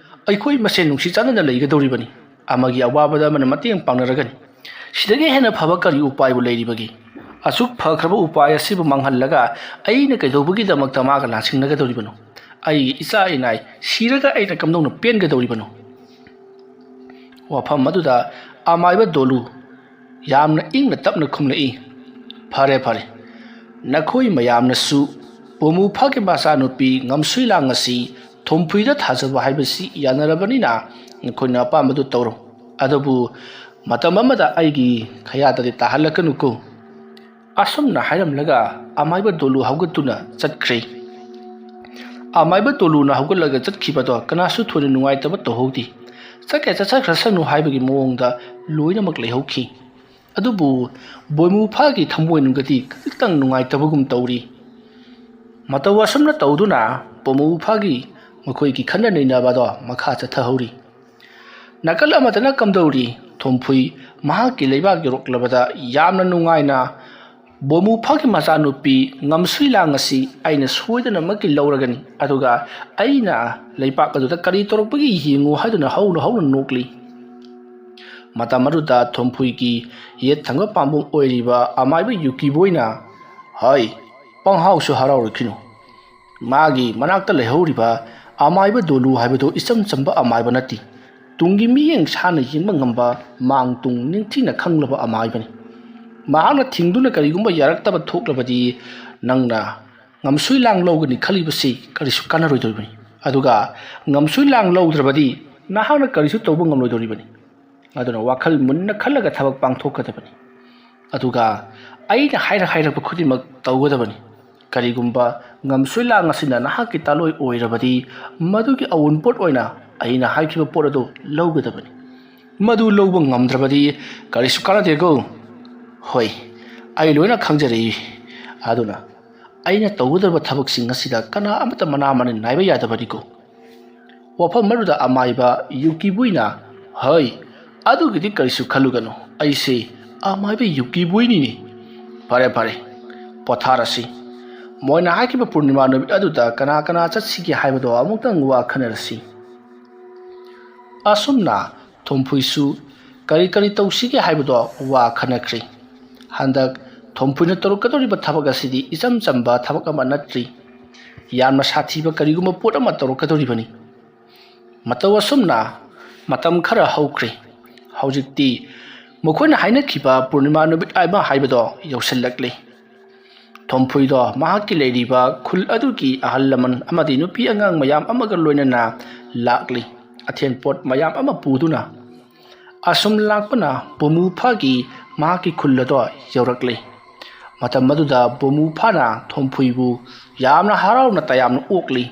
ꯑꯩꯈꯣꯏ ꯃꯁꯦꯟ ꯅꯨꯡꯁꯤ ꯆꯥꯟꯅꯅ ꯂꯩꯒꯗꯧꯔꯤꯕꯅꯤ꯫ ꯑꯃꯒꯤ ꯑꯋꯥꯕꯗ ꯑꯃꯅ ꯃꯇꯦꯡ ꯄꯥꯡꯅꯔꯒꯅꯤ꯫ ꯁꯤꯗꯒꯤ ꯍꯦꯟꯅ ꯐꯕ ꯀꯔꯤ ꯎꯄꯥꯏꯕꯨ ꯂꯩꯔꯤꯕꯒꯦ? ꯑꯁꯨꯛ ꯐꯈ꯭ꯔꯕ ꯎꯄꯥꯏ ꯑꯁꯤꯕꯨ ꯃꯥꯡꯍꯜꯂꯒ ꯑꯩꯅ ꯀꯩꯗꯧꯕꯒꯤꯗꯃꯛꯇ ꯃꯥꯒ ꯂꯥꯟꯁꯤꯡꯅꯒꯗꯧꯔꯤꯕꯅꯣ? ꯑꯩꯒꯤ ꯏꯆꯥ ꯏꯅꯥꯏ ꯁꯤꯔꯒ ꯑꯩꯅ ꯀꯝꯗꯧꯅ ꯄꯦꯟꯒꯗꯧꯔꯤꯕꯅꯣ?" ꯋꯥꯐꯝ ꯑꯗꯨꯗ ꯑꯃꯥꯏꯕ ꯗꯣꯂꯨ ꯌꯥꯝꯅ ꯏꯪꯅ ꯇꯞꯅ ꯈꯨꯝꯂꯛꯏ, "ꯐꯔꯦ, ꯐꯔꯦ, ꯅꯈꯣꯏ ꯃꯌꯥꯝꯅꯁꯨ ꯄꯣꯃꯨꯐꯥꯒꯤ ꯃꯆꯥꯅꯨꯄꯤ ꯉꯝꯁꯨꯏ ꯂꯥꯡ ꯑꯁꯤ ꯊꯣꯝꯐꯨꯏꯗ ꯊꯥꯖꯕ ꯍꯥꯏꯕꯁꯤ ꯌꯥꯅꯔꯕꯅꯤꯅ ꯅꯈꯣꯏꯅ ꯑꯄꯥꯝꯕꯗꯨ ꯇꯧꯔꯣ꯫ ꯑꯗꯨꯕꯨ ꯃꯇꯝ ꯑꯃꯗ ꯑꯩꯒꯤ ꯈꯌꯥꯗꯗꯤ ꯇꯥꯍꯜꯂꯛꯀꯅꯨꯀꯣ꯫" ꯑꯁꯨꯝꯅ ꯍꯥꯏꯔꯝꯂꯒ ꯑꯃꯥꯏꯕ ꯗꯣꯂꯨ ꯍꯧꯒꯠꯇꯨꯅ ꯆꯠꯈ꯭ꯔꯦ꯫ ꯑꯃꯥꯏꯕ ꯗꯣꯂꯨꯅ ꯍꯧꯒꯠꯂꯒ ꯆꯠꯈꯤꯕꯗꯣ ꯀꯅꯥꯁꯨ ꯊꯣꯏꯅ ꯅꯨꯡꯉꯥꯏꯇꯕ ꯇꯧꯍꯧꯗꯦ꯫ ꯆꯠꯀꯦ ꯆꯠꯆꯈ꯭ꯔꯁꯅꯨ ꯍꯥꯏꯕꯒꯤ ꯃꯑꯣꯡꯗ ꯂꯣꯏꯅꯃꯛ ꯂꯩꯍꯧꯈꯤ꯫ ꯑꯗꯨꯕꯨ ꯕꯣꯏꯃꯨꯐꯥꯒꯤ ꯊꯃꯣꯏꯅꯨꯡꯗꯗꯤ ꯈꯖꯤꯛꯇꯪ ꯅꯨꯡꯉꯥꯏꯇꯕꯒꯨꯝ ꯇꯧꯔꯤ꯫ ꯃꯇꯧ ꯑꯁꯨꯝꯅ ꯇꯧꯗꯨꯅ ꯕꯣꯏꯃꯨꯐꯥꯒꯤ ꯃꯈꯣꯏꯒꯤ ꯈꯟꯅ ꯅꯩꯅꯕꯗꯣ ꯃꯈꯥ ꯆꯠꯊꯍꯧꯔꯤ꯫ ꯅꯥꯀꯜ ꯑꯃꯗꯅ ꯀꯝꯗꯧꯔꯤ? ꯊꯣꯝꯐꯨꯏ ꯃꯍꯥꯛꯀꯤ ꯂꯩꯕꯥꯛ ꯌꯧꯔꯛꯂꯕꯗ ꯌꯥꯝꯅ ꯅꯨꯡꯉꯥꯏꯅ ꯕꯣꯏꯃꯨꯐꯥꯒꯤ ꯃꯆꯥꯅꯨꯄꯤ ꯉꯝꯁꯨꯏ ꯂꯥꯡ ꯑꯁꯤ ꯑꯩꯅ ꯁꯣꯏꯗꯅꯃꯛꯀꯤ ꯂꯧꯔꯒꯅꯤ, ꯑꯗꯨꯒ ꯑꯩꯅ ꯂꯩꯕꯥꯛ ꯑꯗꯨꯗ ꯀꯔꯤ ꯇꯧꯔꯛꯄꯒꯦ ꯌꯦꯡꯉꯨ ꯍꯥꯏꯗꯨꯅ ꯍꯧꯅ ꯍꯧꯅ ꯅꯣꯛꯂꯤ꯫ ꯃꯇꯝ ꯑꯗꯨꯗ ꯊꯣꯝꯐꯨꯏꯒꯤ ꯌꯦꯠ ꯊꯪꯕ ꯄꯥꯝꯕꯣꯝ ꯑꯣꯏꯔꯤꯕ ꯑꯃꯥꯏꯕ ꯌꯨꯀꯤꯕꯣꯏꯅ, "ꯍꯩ, ꯄꯪꯍꯥꯎꯁꯨ ꯍꯔꯥꯎꯔꯛꯈꯤꯅꯨ꯫ ꯃꯥꯒꯤ ꯃꯅꯥꯛꯇ ꯂꯩꯍꯧꯔꯤꯕ ꯑꯃꯥꯏꯕ ꯗꯣꯂꯨ ꯍꯥꯏꯕꯗꯨ ꯏꯆꯝ ꯆꯝꯕ ꯑꯃꯥꯏꯕ ꯅꯠꯇꯦ꯫ ꯇꯨꯡꯒꯤ ꯃꯤꯠꯌꯦꯡ ꯁꯥꯟꯅ ꯌꯦꯡꯕ ꯉꯝꯕ, ꯃꯥꯡ ꯇꯨꯡ ꯅꯤꯡꯊꯤꯅ ꯈꯪꯂꯕ ꯑꯃꯥꯏꯕꯅꯤ꯫ ꯃꯍꯥꯛꯅ ꯊꯤꯡꯗꯨꯅ ꯀꯔꯤꯒꯨꯝꯕ ꯌꯥꯔꯛꯇꯕ ꯊꯣꯛꯂꯕꯗꯤ ꯅꯪꯅ ꯉꯝꯁꯨꯏ ꯂꯥꯡ ꯂꯧꯒꯅꯤ ꯈꯜꯂꯤꯕꯁꯤ ꯀꯔꯤꯁꯨ ꯀꯥꯟꯅꯔꯣꯏꯗꯧꯔꯤꯕꯅꯤ꯫ ꯑꯗꯨꯒ ꯉꯝꯁꯨꯏ ꯂꯥꯡ ꯂꯧꯗ꯭ꯔꯕꯗꯤ ꯅꯍꯥꯛꯅ ꯀꯔꯤꯁꯨ ꯇꯧꯕ ꯉꯝꯂꯣꯏꯗꯧꯔꯤꯕꯅꯤ꯫ ꯑꯗꯨꯅ ꯋꯥꯈꯜ ꯃꯨꯟꯅ ꯈꯜꯂꯒ ꯊꯕꯛ ꯄꯥꯡꯊꯣꯛꯀꯗꯕꯅꯤ꯫ ꯑꯗꯨꯒ ꯑꯩꯅ ꯍꯥꯏꯔ ꯍꯥꯏꯔꯛꯄ ꯈꯨꯗꯤꯡꯃꯛ ꯇꯧꯒꯗꯕꯅꯤ꯫ ꯀꯔꯤꯒꯨꯝꯕ ꯉꯝꯁꯨꯏ ꯂꯥꯡ ꯑꯁꯤꯅ ꯅꯍꯥꯛꯀꯤ ꯇꯥꯂꯣꯏ ꯑꯣꯏꯔꯕꯗꯤ ꯃꯗꯨꯒꯤ ꯑꯋꯨꯟꯄꯣꯠ ꯑꯣꯏꯅ ꯑꯩꯅ ꯍꯥꯏꯈꯤꯕ ꯄꯣꯠ ꯑꯗꯨ ꯂꯧꯒꯗꯕꯅꯤ꯫ ꯃꯗꯨ ꯂꯧꯕ ꯉꯝꯗ꯭ꯔꯕꯗꯤ ꯀꯔꯤꯁꯨ ꯀꯥꯟꯅꯗꯦꯀꯣ꯫ ꯍꯣꯏ, ꯑꯩ ꯂꯣꯏꯅ ꯈꯪꯖꯔꯛꯏ꯫ ꯑꯗꯨꯅ ꯑꯩꯅ ꯇꯧꯒꯗꯕ ꯊꯕꯛꯁꯤꯡ ꯑꯁꯤꯗ ꯀꯅꯥ ꯑꯃꯠꯇ ꯃꯅꯥ ꯃꯅꯤꯟ ꯅꯥꯏꯕ ꯌꯥꯗꯕꯅꯤꯀꯣ꯫" ꯋꯥꯐꯝ ꯑꯗꯨꯗ ꯑꯃꯥꯏꯕ ꯌꯨꯀꯤꯕꯨꯏꯅ, "ꯍꯩ, ꯑꯗꯨꯒꯤꯗꯤ ꯀꯔꯤꯁꯨ ꯈꯜꯂꯨꯒꯅꯨ, ꯑꯩꯁꯦ ꯑꯃꯥꯏꯕ ꯌꯨꯀꯤꯕꯨꯏꯅꯤꯅꯦ꯫ ꯐꯔꯦ, ꯐꯔꯦ, ꯄꯣꯊꯥꯔꯁꯤ꯫ ꯃꯣꯏꯅ ꯍꯥꯏꯈꯤꯕ ꯄꯨꯔꯅꯤꯃꯥ ꯅꯨꯃꯤꯠ ꯑꯗꯨꯗ ꯀꯅꯥ ꯀꯅꯥ ꯆꯠꯁꯤꯒꯦ ꯍꯥꯏꯕꯗꯣ ꯑꯃꯨꯛꯇꯪ ꯋꯥ ꯈꯟꯅꯔꯁꯤ꯫" ꯑꯁꯨꯝꯅ ꯊꯣꯝꯐꯨꯏꯁꯨ ꯀꯔꯤ ꯀꯔꯤ ꯇꯧꯁꯤꯒꯦ ꯍꯥꯏꯕꯗꯣ ꯋꯥ ꯈꯟꯅꯈ꯭ꯔꯦ꯫ ꯍꯟꯗꯛ ꯊꯣꯝꯐꯨꯏꯅ ꯇꯧꯔꯛꯀꯗꯧꯔꯤꯕ ꯊꯕꯛ ꯑꯁꯤꯗꯤ ꯏꯆꯝ ꯆꯝꯕ ꯊꯕꯛ ꯑꯃ ꯅꯠꯇ꯭ꯔꯤ꯫ ꯌꯥꯝꯅ ꯁꯥꯊꯤꯕ ꯀꯔꯤꯒꯨꯝꯕ ꯄꯣꯠ ꯑꯃ ꯇꯧꯔꯛꯀꯗꯧꯔꯤꯕꯅꯤ꯫ ꯃꯇꯧ ꯑꯁꯨꯝꯅ ꯃꯇꯝ ꯈꯔ ꯍꯧꯈ꯭ꯔꯦ꯫ ꯍꯧꯖꯤꯛꯇꯤ ꯃꯈꯣꯏꯅ ꯍꯥꯏꯅꯈꯤꯕ ꯄꯨꯔꯅꯤꯃꯥ ꯅꯨꯃꯤꯠ ꯑꯃ ꯍꯥꯏꯕꯗꯣ ꯌꯧꯁꯤꯜꯂꯛꯂꯦ꯫ ꯊꯣꯝꯐꯨꯏꯗꯣ ꯃꯍꯥꯛꯀꯤ ꯂꯩꯔꯤꯕ ꯈꯨꯜ ꯑꯗꯨꯒꯤ ꯑꯍꯜ ꯂꯃꯟ ꯑꯃꯗꯤ ꯅꯨꯄꯤ ꯑꯉꯥꯡ ꯃꯌꯥꯝ ꯑꯃꯒ ꯂꯣꯏꯅꯅ ꯂꯥꯛꯂꯤ꯫ ꯑꯊꯦꯟ ꯄꯣꯠ ꯃꯌꯥꯝ ꯑꯃ ꯄꯨꯗꯨꯅ꯫ ꯑꯁꯨꯝ ꯂꯥꯛꯄꯅ ꯕꯣꯏꯃꯨꯐꯥꯒꯤ ꯃꯍꯥꯛꯀꯤ ꯈꯨꯜ ꯑꯗꯣ ꯌꯧꯔꯛꯂꯤ꯫ ꯃꯇꯝ ꯑꯗꯨꯗ ꯕꯣꯃꯨ ꯐꯥꯅ ꯊꯣꯝꯐꯨꯏꯕꯨ ꯌꯥꯝꯅ ꯍꯔꯥꯎꯅ ꯇꯌꯥꯝꯅ ꯑꯣꯛꯂꯤ꯫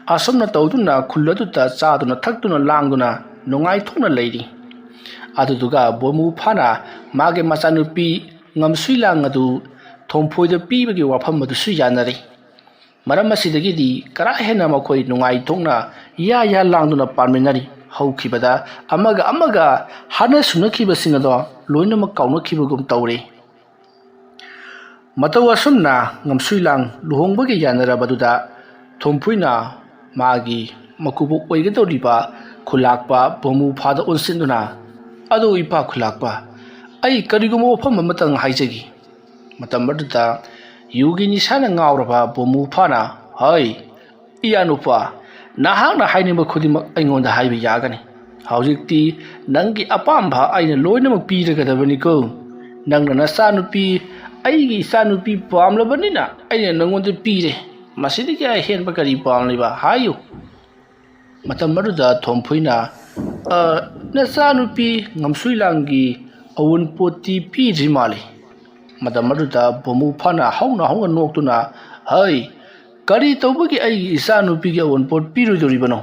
ꯑꯁꯨꯝꯅ ꯇꯧꯗꯨꯅ ꯈꯨꯜ ꯑꯗꯨꯗ ꯆꯥꯗꯨꯅ ꯊꯛꯇꯨꯅ ꯂꯥꯡꯗꯨꯅ ꯅꯨꯡꯉꯥꯏꯊꯣꯛꯅ ꯂꯩꯔꯤ꯫ ꯑꯗꯨꯗꯨꯒ ꯕꯣꯃꯨ ꯐꯥꯅ ꯃꯥꯒꯤ ꯃꯆꯥꯅꯨꯄꯤ ꯉꯝꯁꯨꯏ ꯂꯥꯡ ꯑꯗꯨ ꯊꯣꯝꯐꯨꯏꯗ ꯄꯤꯕꯒꯤ ꯋꯥꯐꯝ ꯑꯗꯨꯁꯨ ꯌꯥꯅꯔꯤ꯫ ꯃꯔꯝ ꯑꯁꯤꯗꯒꯤꯗꯤ ꯀꯔꯥ ꯍꯦꯟꯅ ꯃꯈꯣꯏ ꯅꯨꯡꯉꯥꯏꯊꯣꯛꯅ ꯌꯥ ꯌꯥ ꯂꯥꯡꯗꯨꯅ ꯄꯥꯟꯃꯤꯟꯅꯔꯤ꯫ ꯍꯧꯈꯤꯕꯗ ꯑꯃꯒ ꯑꯃꯒ ꯍꯥꯠꯅ ꯁꯨꯅꯈꯤꯕꯁꯤꯡ ꯑꯗꯣ ꯂꯣꯏꯅꯃꯛ ꯀꯥꯎꯅꯈꯤꯕꯒꯨꯝ ꯇꯧꯔꯦ꯫ ꯃꯇꯧ ꯑꯁꯨꯝꯅ ꯉꯝꯁꯨꯏ ꯂꯥꯡ ꯂꯨꯍꯣꯡꯕꯒꯤ ꯌꯥꯅꯔꯕꯗꯨꯗ ꯊꯣꯝꯐꯨꯏꯅ ꯃꯥꯒꯤ ꯃꯀꯨꯕꯣꯛ ꯑꯣꯏꯒꯗꯧꯔꯤꯕ ꯈꯨꯂꯥꯛꯄ ꯕꯣꯃꯨ ꯐꯥꯗ ꯑꯣꯟꯁꯤꯟꯗꯨꯅ, "ꯑꯗꯨ ꯏꯄꯥ ꯈꯨꯂꯥꯛꯄ, ꯑꯩ ꯀꯔꯤꯒꯨꯝꯕ ꯋꯥꯐꯝ ꯑꯃꯇꯪ ꯍꯥꯏꯖꯒꯦ꯫" ꯃꯇꯝ ꯑꯗꯨꯗ ꯌꯨꯒꯤ ꯅꯤꯁꯥꯅ ꯉꯥꯎꯔꯕ ꯕꯣꯃꯨ ꯐꯥꯅ, "ꯍꯩ, ꯏꯌꯥ ꯅꯨꯄꯥ, ꯅꯍꯥꯛꯅ ꯍꯥꯏꯅꯤꯡꯕ ꯈꯨꯗꯤꯡꯃꯛ ꯑꯩꯉꯣꯟꯗ ꯍꯥꯏꯕ ꯌꯥꯒꯅꯤ꯫ ꯍꯧꯖꯤꯛꯇꯤ ꯅꯪꯒꯤ ꯑꯄꯥꯝꯕ ꯑꯩꯅ ꯂꯣꯏꯅꯃꯛ ꯄꯤꯔꯒꯗꯕꯅꯤꯀꯣ꯫ ꯅꯪꯅ ꯅꯆꯥꯅꯨꯄꯤ, ꯑꯩꯒꯤ ꯏꯆꯥꯅꯨꯄꯤ ꯄꯥꯝꯂꯕꯅꯤꯅ ꯑꯩꯅ ꯅꯪꯉꯣꯟꯗ ꯄꯤꯔꯦ꯫ ꯃꯁꯤꯗꯒꯤ ꯑꯍꯦꯟꯕ ꯀꯔꯤ ꯄꯥꯝꯂꯤꯕ? ꯍꯥꯏꯌꯨ꯫" ꯃꯇꯝ ꯑꯗꯨꯗ ꯊꯣꯝꯐꯨꯏꯅ, "ꯑ, ꯅꯆꯥꯅꯨꯄꯤ ꯉꯝꯁꯨꯏ ꯂꯥꯡꯒꯤ ꯑꯋꯨꯟꯄꯣꯠꯇꯤ ꯄꯤꯗ꯭ꯔꯤ ꯃꯥꯜꯂꯤ꯫" ꯃꯇꯝ ꯑꯗꯨꯗ ꯕꯣꯃꯨ ꯐꯥꯅ ꯍꯧꯅ ꯍꯧꯅ ꯅꯣꯛꯇꯨꯅ, "ꯍꯩ, ꯀꯔꯤ ꯇꯧꯕꯒꯤ ꯑꯩꯒꯤ ꯏꯆꯥꯅꯨꯄꯤꯒꯤ ꯑꯋꯨꯟꯄꯣꯠ ꯄꯤꯔꯣꯏꯗꯧꯔꯤꯕꯅꯣ?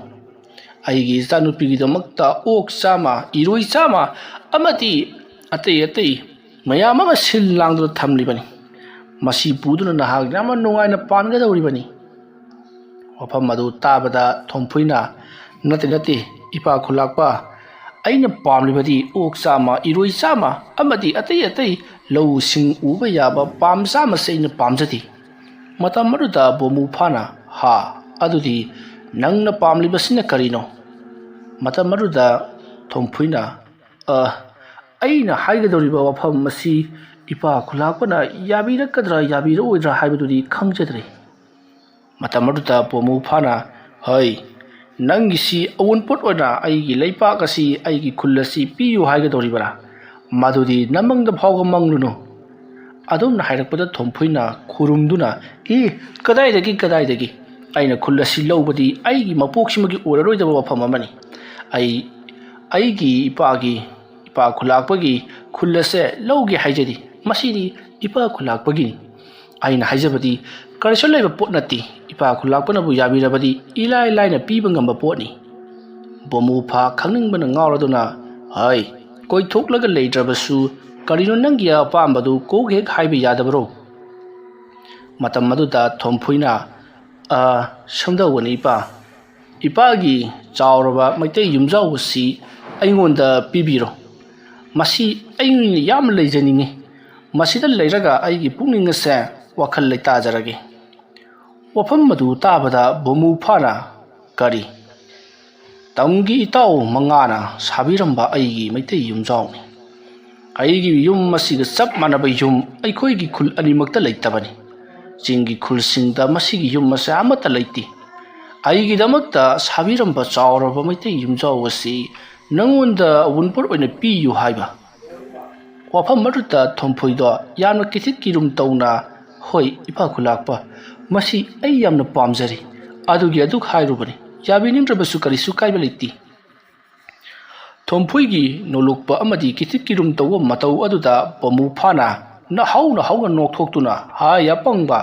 ꯑꯩꯒꯤ ꯏꯆꯥꯅꯨꯄꯤꯒꯤꯗꯃꯛꯇ ꯑꯣꯛ ꯆꯥꯝꯃ, ꯏꯔꯣꯏ ꯆꯥꯝꯃ ꯑꯃꯗꯤ ꯑꯇꯩ ꯑꯇꯩ ꯃꯌꯥꯝ ꯑꯃ ꯁꯤꯜ ꯂꯥꯡꯗꯨꯅ ꯊꯝꯂꯤꯕꯅꯤ꯫ ꯃꯁꯤ ꯄꯨꯗꯨꯅ ꯅꯍꯥꯛ ꯌꯥꯝꯅ ꯅꯨꯡꯉꯥꯏꯅ ꯄꯥꯟꯒꯗꯧꯔꯤꯕꯅꯤ꯫" ꯋꯥꯐꯝ ꯑꯗꯨ ꯇꯥꯕꯗ ꯊꯣꯝꯐꯨꯏꯅ, "ꯅꯠꯇꯦ, ꯅꯠꯇꯦ, ꯏꯄꯥ ꯈꯨꯂꯥꯛꯄ, ꯑꯩꯅ ꯄꯥꯝꯂꯤꯕꯗꯤ ꯑꯣꯛ ꯆꯥꯝꯃ, ꯏꯔꯣꯏ ꯆꯥꯝꯃ ꯑꯃꯗꯤ ꯑꯇꯩ ꯑꯇꯩ ꯂꯧꯁꯤꯡ ꯎꯕ ꯌꯥꯕ ꯄꯥꯝ ꯆꯥꯝꯃꯁꯦ ꯑꯩꯅ ꯄꯥꯝꯖꯗꯦ꯫" ꯃꯇꯝ ꯑꯗꯨꯗ ꯕꯣꯃꯨ ꯐꯥꯅ, "ꯍꯥ, ꯑꯗꯨꯗꯤ ꯅꯪꯅ ꯄꯥꯝꯂꯤꯕꯁꯤꯅ ꯀꯔꯤꯅꯣ?" ꯃꯇꯝ ꯑꯗꯨꯗ ꯊꯣꯝꯐꯨꯏꯅ, "ꯑ, ꯑꯩꯅ ꯍꯥꯏꯒꯗꯧꯔꯤꯕ ꯋꯥꯐꯝ ꯑꯁꯤ ꯏꯄꯥ ꯈꯨꯂꯥꯛꯄꯅ ꯌꯥꯕꯤꯔꯛꯀꯗ꯭ꯔꯥ ꯌꯥꯕꯤꯔꯛꯑꯣꯏꯗ꯭ꯔꯥ ꯍꯥꯏꯕꯗꯨꯗꯤ ꯈꯪꯖꯗ꯭ꯔꯦ꯫" ꯃꯇꯝ ꯑꯗꯨꯗ ꯕꯣꯃꯨ ꯐꯥꯅ, "ꯍꯩ, ꯅꯪꯒꯤꯁꯤ ꯑꯋꯨꯟꯄꯣꯠ ꯑꯣꯏꯅ ꯑꯩꯒꯤ ꯂꯩꯄꯥꯛ ꯑꯁꯤ, ꯑꯩꯒꯤ ꯈꯨꯜ ꯑꯁꯤ ꯄꯤꯌꯨ ꯍꯥꯏꯒꯗꯧꯔꯤꯕꯔꯥ? ꯃꯗꯨꯗꯤ ꯅꯃꯪꯗ ꯐꯥꯎꯕ ꯃꯪꯂꯨꯅꯨ꯫" ꯑꯗꯨꯝꯅ ꯍꯥꯏꯔꯛꯄꯗ ꯊꯣꯝꯐꯨꯏꯅ ꯈꯨꯔꯨꯝꯗꯨꯅ, "ꯏ, ꯀꯗꯥꯏꯗꯒꯤ, ꯀꯗꯥꯏꯗꯒꯤ? ꯑꯩꯅ ꯈꯨꯜ ꯑꯁꯤ ꯂꯧꯕꯗꯤ ꯑꯩꯒꯤ ꯃꯄꯣꯛꯁꯤꯃꯒꯤ ꯑꯣꯏꯔꯔꯣꯏꯗꯕ ꯋꯥꯐꯝ ꯑꯃꯅꯤ꯫ ꯑꯩ ꯑꯩꯒꯤ ꯏꯄꯥꯒꯤ, ꯏꯄꯥ ꯈꯨꯂꯥꯛꯄꯒꯤ ꯈꯨꯜ ꯑꯁꯦ ꯂꯧꯒꯦ ꯍꯥꯏꯖꯔꯤ꯫ ꯃꯁꯤꯗꯤ ꯏꯄꯥ ꯈꯨꯂꯥꯛꯄꯒꯤꯅꯤ꯫ ꯑꯩꯅ ꯍꯥꯏꯖꯕꯗꯤ ꯀꯔꯤꯁꯨ ꯂꯩꯕ ꯄꯣꯠ ꯅꯠꯇꯦ꯫ ꯏꯄꯥ ꯈꯨꯂꯥꯛꯄꯅꯕꯨ ꯌꯥꯕꯤꯔꯕꯗꯤ ꯏꯂꯥꯏ ꯂꯥꯏꯅ ꯄꯤꯕ ꯉꯝꯕ ꯄꯣꯠꯅꯤ꯫ ꯕꯣꯃꯨ ꯐꯥ ꯈꯪꯅꯤꯡꯕꯅ ꯉꯥꯎꯔꯗꯨꯅ, "ꯍꯩ, ꯀꯣꯏꯊꯣꯛꯂꯒ ꯂꯩꯇ꯭ꯔꯕꯁꯨ ꯀꯔꯤꯅꯣ ꯅꯪꯒꯤ ꯑꯄꯥꯝꯕꯗꯨ ꯀꯣꯛ ꯍꯦꯛ ꯍꯥꯏꯕ ꯌꯥꯗꯕꯔꯣ?" ꯃꯇꯝ ꯑꯗꯨꯗ ꯊꯣꯝꯐꯨꯏꯅ, "ꯑ, ꯁꯨꯝꯗꯧꯕꯅꯤ ꯏꯄꯥ, ꯏꯄꯥꯒꯤ ꯆꯥꯎꯔꯕ ꯃꯩꯇꯩ ꯌꯨꯝꯖꯥꯎ ꯑꯁꯤ ꯑꯩꯉꯣꯟꯗ ꯄꯤꯕꯤꯔꯣ꯫ ꯃꯁꯤ ꯑꯩꯅ ꯌꯥꯝꯅ ꯂꯩꯖꯅꯤꯡꯉꯤ꯫ ꯃꯁꯤꯗ ꯂꯩꯔꯒ ꯑꯩꯒꯤ ꯄꯨꯛꯅꯤꯡ ꯑꯁꯦ ꯋꯥꯈꯜ ꯂꯩꯇꯥꯖꯔꯒꯦ꯫" ꯋꯥꯐꯝ ꯑꯗꯨ ꯇꯥꯕꯗ ꯕꯣꯃꯨ ꯐꯥꯅ, "ꯀꯔꯤ? ꯇꯝꯒꯤ ꯏꯇꯥꯎ ꯃꯉꯥꯅ ꯁꯥꯕꯤꯔꯝꯕ ꯑꯩꯒꯤ ꯃꯩꯇꯩ ꯌꯨꯝꯖꯥꯎꯅꯤ꯫ ꯑꯩꯒꯤ ꯌꯨꯝ ꯑꯁꯤꯒ ꯆꯞ ꯃꯥꯟꯅꯕ ꯌꯨꯝ ꯑꯩꯈꯣꯏꯒꯤ ꯈꯨꯜ ꯑꯅꯤꯃꯛꯇ ꯂꯩꯇꯕꯅꯤ꯫ ꯆꯤꯡꯒꯤ ꯈꯨꯜꯁꯤꯡꯗ ꯃꯁꯤꯒꯤ ꯌꯨꯝ ꯑꯁꯦ ꯑꯃꯠꯇ ꯂꯩꯇꯦ꯫ ꯑꯩꯒꯤꯗꯃꯛꯇ ꯁꯥꯕꯤꯔꯝꯕ ꯆꯥꯎꯔꯕ ꯃꯩꯇꯩ ꯌꯨꯝꯖꯥꯎ ꯑꯁꯤ ꯅꯉꯣꯟꯗ ꯑꯋꯨꯟꯄꯣꯠ ꯑꯣꯏꯅ ꯄꯤꯌꯨ" ꯍꯥꯏꯕ꯫ ꯋꯥꯐꯝ ꯑꯗꯨꯗ ꯊꯣꯝꯐꯨꯏꯗꯣ ꯌꯥꯝꯅ ꯀꯤꯊꯤꯠ ꯀꯤꯔꯨꯝ ꯇꯧꯅ, "ꯍꯣꯏ, ꯏꯄꯥ ꯈꯨꯂꯥꯛꯄ, ꯃꯁꯤ ꯑꯩ ꯌꯥꯝꯅ ꯄꯥꯝꯖꯔꯤ꯫ ꯑꯗꯨꯒꯤ ꯑꯗꯨꯛ ꯍꯥꯏꯔꯨꯕꯅꯤ꯫ ꯌꯥꯕꯤꯅꯤꯡꯗ꯭ꯔꯕꯁꯨ ꯀꯔꯤꯁꯨ ꯀꯥꯏꯕ ꯂꯩꯇꯦ꯫" ꯊꯣꯝꯐꯨꯏꯒꯤ ꯅꯣꯂꯨꯛꯄ ꯑꯃꯗꯤ ꯀꯤꯊꯤꯠ ꯀꯤꯔꯨꯝ ꯇꯧꯕ ꯃꯇꯧ ꯑꯗꯨꯗ ꯕꯣꯃꯨ ꯐꯥꯅ ꯅꯍꯧ ꯅꯍꯧꯅ ꯅꯣꯛꯊꯣꯛꯇꯨꯅ, "ꯍꯥꯏ ꯑꯄꯪꯕ,